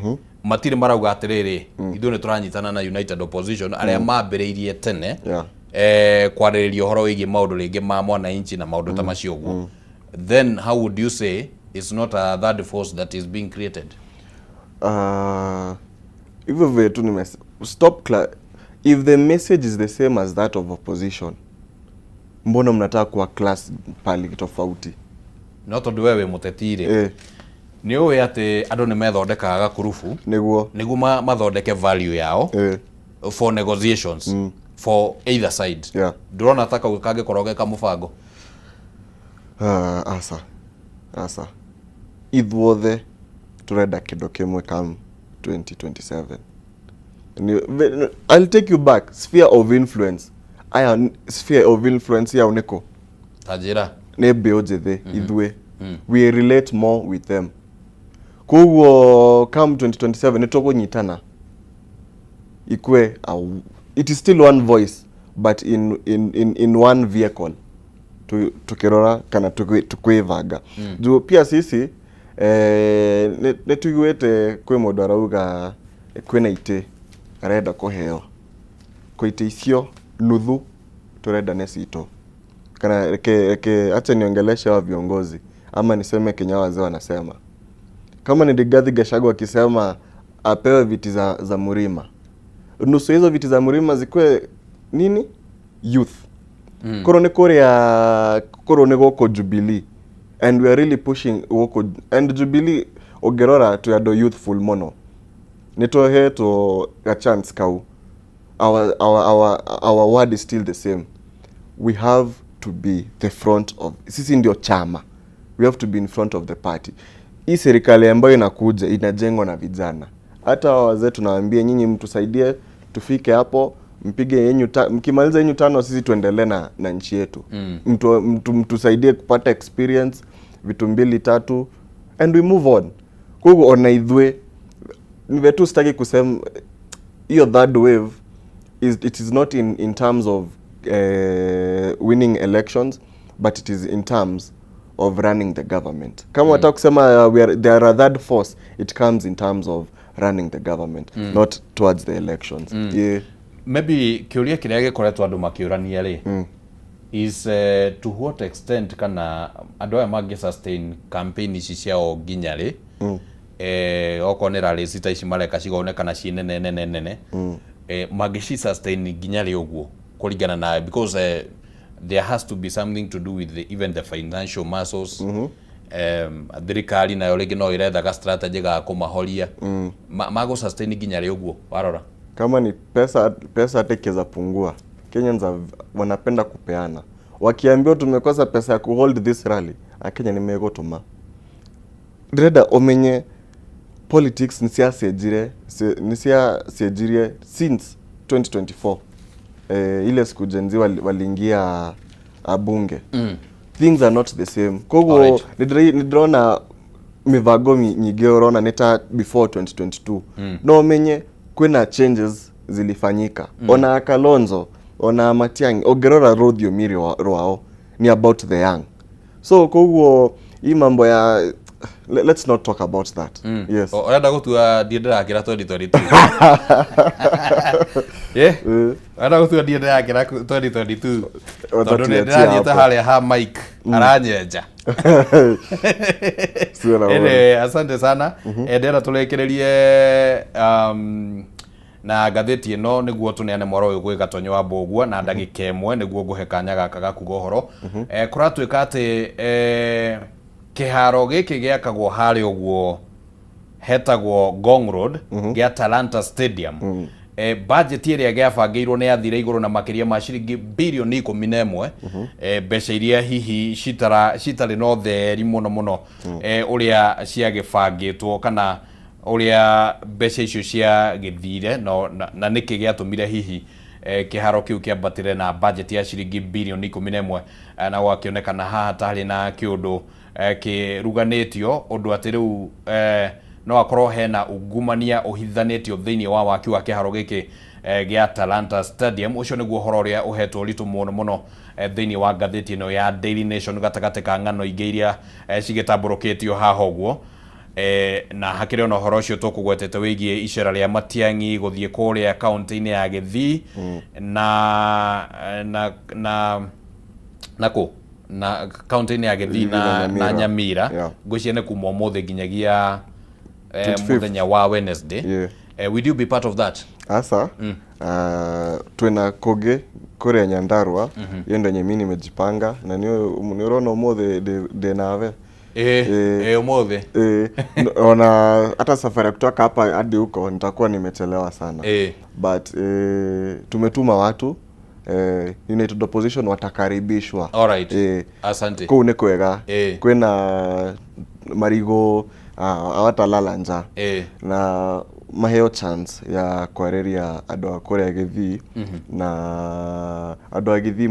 A: Matirĩ marauga atĩrĩrĩ, ithuĩ nĩ tũranyitana na United Opposition arĩa mambĩrĩirie tene. Kwarĩrĩria ũhoro wĩgiĩ maũndũ rĩngĩ ma mwananchi na maũndũ ta macio ũguo, then how would you say it's not a third force that is being created?
B: Hivyo vile tu nime stop if the message is the same as that of opposition, mbona mnataka kuwa class pali tofauti?
A: No tondũ we wĩ mũteti rĩ, nĩ ũĩ atĩ andũ nĩ methondekaga gakurubu nĩguo mathondeke value yao for negotiations for either side. Ndũrona ta kau kangĩkorwo ge kamũbango?
B: Asa asa, ithuothe turenda kĩndũ kĩmwe come 2027. I'll take you back, sphere of influence aya, sphere of influence yao nĩkũ?
A: Ta njĩra.
B: Nĩ mbeũ njĩthĩ. Ithuĩ we relate more with them, koguo come 2027 nĩ tũkũnyitana ikue it is still one voice but in one vehicle. Tukirora kana tukwivanga juu pia sisi nĩ tuiguĩte kwĩ mũndũ arauga kwĩna itĩ arenda kũheo, kwa itĩ icio nuthu turenda nĩ citũ. Kana reke acha niongeleshe wa viongozi ama niseme Kenya wazee wanasema, kama ni Rigathi Gachagua akisema apewe viti za Murima, nusu hizo viti za Murima zikuwe nini, youth. Korwo nĩ kũrĩa, korwo nĩ gũkũ Jubilee, and we are really pushing gũkũ and Jubilee, ũngĩrora twĩ andũ youthful mũno, nĩ tũhetwo ga chance kau. Our word is still the same: we have to be the front of, sisi ndio chama, we have to be in front of the party. Hii serikali ambayo inakuja inajengwa na vijana. Hata wazee tunawaambia, nyinyi mtusaidie tufike hapo, mpige yenyu mkimaliza yenyu tano, sisi tuendelee na nchi yetu. Mtusaidie kupata experience vitu mbili tatu and we move on. Koguo ona ithuĩ nive tu sitaki kusema hiyo third wave is, it is not in terms of winning elections, but it is in terms of running the government. Kama wataka kusema they are a third force, it comes in terms of running the government, not towards the elections. Yeah.
A: Maybe kĩũria kĩrĩa gĩkoretwo andũ makĩũrania rĩ is to what extent kana andũ aya mangĩ sustain campaign ici ciao nginya rĩ, okorwo nĩ rallies ta ici mareka cigonekana ci nene nene nene, mangĩci sustain nginya rĩ ũguo kũringana na, because there has to be something to do with even the financial muscles. Thirikari nayo rĩngĩ no ĩrethaga strategy ga kũmahoria. Magũ sustain nginya rĩ ũguo warora?
B: Kama ni pesa, pesa hata ikiweza pungua, Kenyans wanapenda kupeana. Wakiambiwa tumekosa pesa ya kuhold this rally, akenya nĩ megũtũma. Ndĩrenda ũmenye politics nĩ ciacenjire, nĩ ciacenjirie since 2024, ile siku Gen Z waliingia bunge. Things are not the same. Koguo nĩ ndĩrona mĩbango nyingĩ ũrona nĩ ta before 2022. No ũmenye kwĩna changes zilifanyika. Ona Kalonzo, ona Matiang'i, ũngĩrora rũthiomi rwao ni about the young. So koguo hii mambo ya let's not talk about that. Yes.
A: Ũrenda gũtua ndiĩ ndĩrakĩra 2022? Eh? Ũrenda gũtua ndiĩ ndĩrakĩra 2022 tondũ nĩ
B: tuachie
A: ndĩrathiĩte
B: hapo.
A: Harĩa ha Mike aranyenja.
B: Sio na worry.
A: Anyway, asante sana. Ndĩrenda tũrĩkĩrĩrie na ngathĩti ĩno nĩguo tũneane mwaro ũyũ gwĩ Gatonyo wa Mbũgua na ndagĩka ĩmwe nĩguo ngũhe kanya gaka ga kuga ũhoro. Kũratuĩka atĩ kĩharo gĩkĩ gĩakagwo harĩa ũguo hetagwo Ngong Road gĩa Talanta Stadium, budget ĩrĩa gĩabangĩirwo nĩ yathire igũrũ na makĩria ma ciringi birioni 11, mbeca iria hihi citarĩ na ũtheri mũno mũno, ũrĩa ciagĩbangĩtwo kana ũrĩa mbeca icio ciagĩthire no, na nĩkĩ gĩatũmire hihi kĩharo kĩu kĩambatĩre na budget ya ciringi birioni 11, na gwakĩonekana haha tarĩ na kĩũndũ kĩruganĩtio ũndũ atĩ rĩu no akorwo hena ungumania ũhithanĩtio thĩinĩ wa waki wa kĩharo gĩkĩ gĩa Talanta Stadium. Ũcio nĩguo ũhoro ũrĩa ũhetwo ũritũ mũno mũno thĩinĩ wa ngathĩti ĩno ya Daily Nation gatagatĩ ka ng'ano ingĩ iria cigĩtambũrũkĩtio haha ũguo. Na hakĩrĩ ona ũhoro ũcio tũkũgwetete wĩgiĩ icera rĩa Matiang'i gũthiĩ kũrĩa kaũntĩ-inĩ ya Gĩthii na na na na kũ na kaũntĩ-inĩ ya Gĩthii na, na Nyamira. Ngwĩciria nĩ kuma ũmũthĩ nginyagia
B: 25th.
A: Mũthenya wa Wednesday. Will you be part of that?
B: Asa twina kũngĩ kũrĩa Nyandarua. Hiyo ndio yenye mi nimejipanga na nĩ ũrona ũmũthĩ ndĩ nawe.
A: Eh, ũmũthĩ.
B: Eh, ona hata safari ya kutoka hapa hadi huko nitakuwa nimechelewa sana. But tumetuma watu, United Opposition watakaribishwa.
A: Alright. Asante.
B: Kũu nĩ kwega. Kwĩna marigũ, awatalala nja. Na maheo chance ya kwarĩria andũ a kũrĩa Gĩthii na andũ a Gĩthii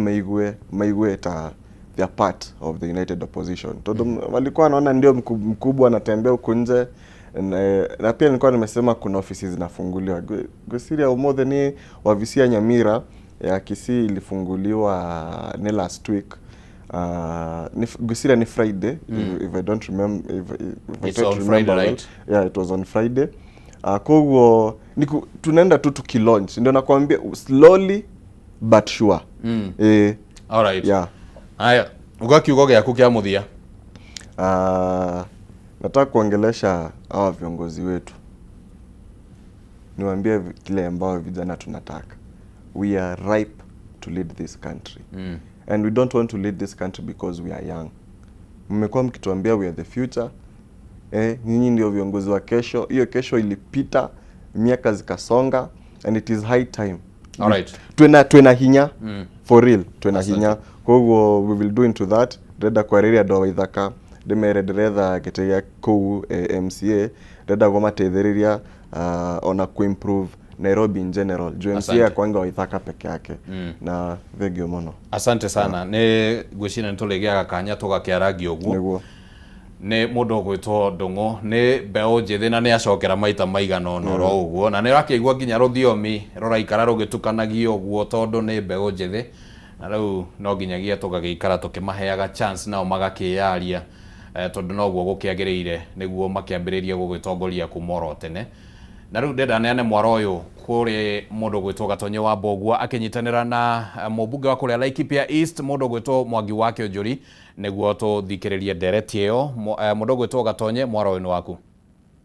B: maigue ta they are part of the United Opposition, tondũ walikuwa wanaona ndio mkubwa anatembea huku nje. Na pia nilikuwa nimesema kuna ofisi zinafunguliwa. Gwĩciria ũmũthĩ nĩ wabici ya Nyamira, ya Kisii ilifunguliwa ni last week. Gwĩciria ni Friday, if I don't remember, if I
A: It's
B: try to
A: on
B: remember
A: Friday,
B: well.
A: Right?
B: Yeah, it was on Friday. Koguo tunaenda tu tukilaunch, ndio nakwambia slowly but sure.
A: Alright.
B: Yeah.
A: Haya, uga kiugo gĩaku kĩa mũthia.
B: Nataka kuongelesha hawa viongozi wetu, niwaambie kile ambao vijana tunataka. We are ripe to lead this country and we don't want to lead this country because we are young. Mmekuwa mkituambia we are the future, nyinyi ndio viongozi wa kesho. Hiyo kesho ilipita, miaka zikasonga, and it is high time. Twena hinya. For real, twena hinya. Koguo we will do into that. Ndĩrenda kwarĩria andũ a Waithaka, ndĩmere ndĩretha gĩtĩ gĩa kũu, MCA, ndĩrenda kũmateithĩrĩria, ona kuimprove Nairobi in general, juu MCA
A: Asante.
B: akwanga Waithaka peke yake. Na thengio mũno.
A: Asante sana. Nĩ ngwĩciria nĩ tũrĩgĩaga kanya tũgakĩarangia ũguo.
B: Nĩguo.
A: Nĩ mũndũ ũgwĩtwo Ndũng'ũ, nĩ mbeũ njĩthĩ na nĩ acokera maita maigana ũna oro ũguo, na nĩ ũrakĩigua nginya rũthiomi rũraikara rũgĩtukanagio ũguo tondũ nĩ mbeũ njĩthĩ, na rĩu no nginyagia tũgagĩikara tũkĩmaheaga chance nao magakĩyaria, tondũ noguo gũkĩagĩrĩire nĩguo makĩambĩrĩrie gũgĩtongoria kuma oro tene. Na rĩu ndenda neane mwaro ũyũ kũrĩ mũndũ ũgwĩtwo Gatonye wa Mbũgua akĩnyitanĩra na mũmbunge wa kũrĩa Laikipia East, mũndũ ũgwĩtwo Mwangi wa Kĩũnjũri, nĩguo tũthikĩrĩrie ndereti ĩyo. Mũndũ ũgwĩtwo Gatonye, mwaro ũyũ nĩ waku.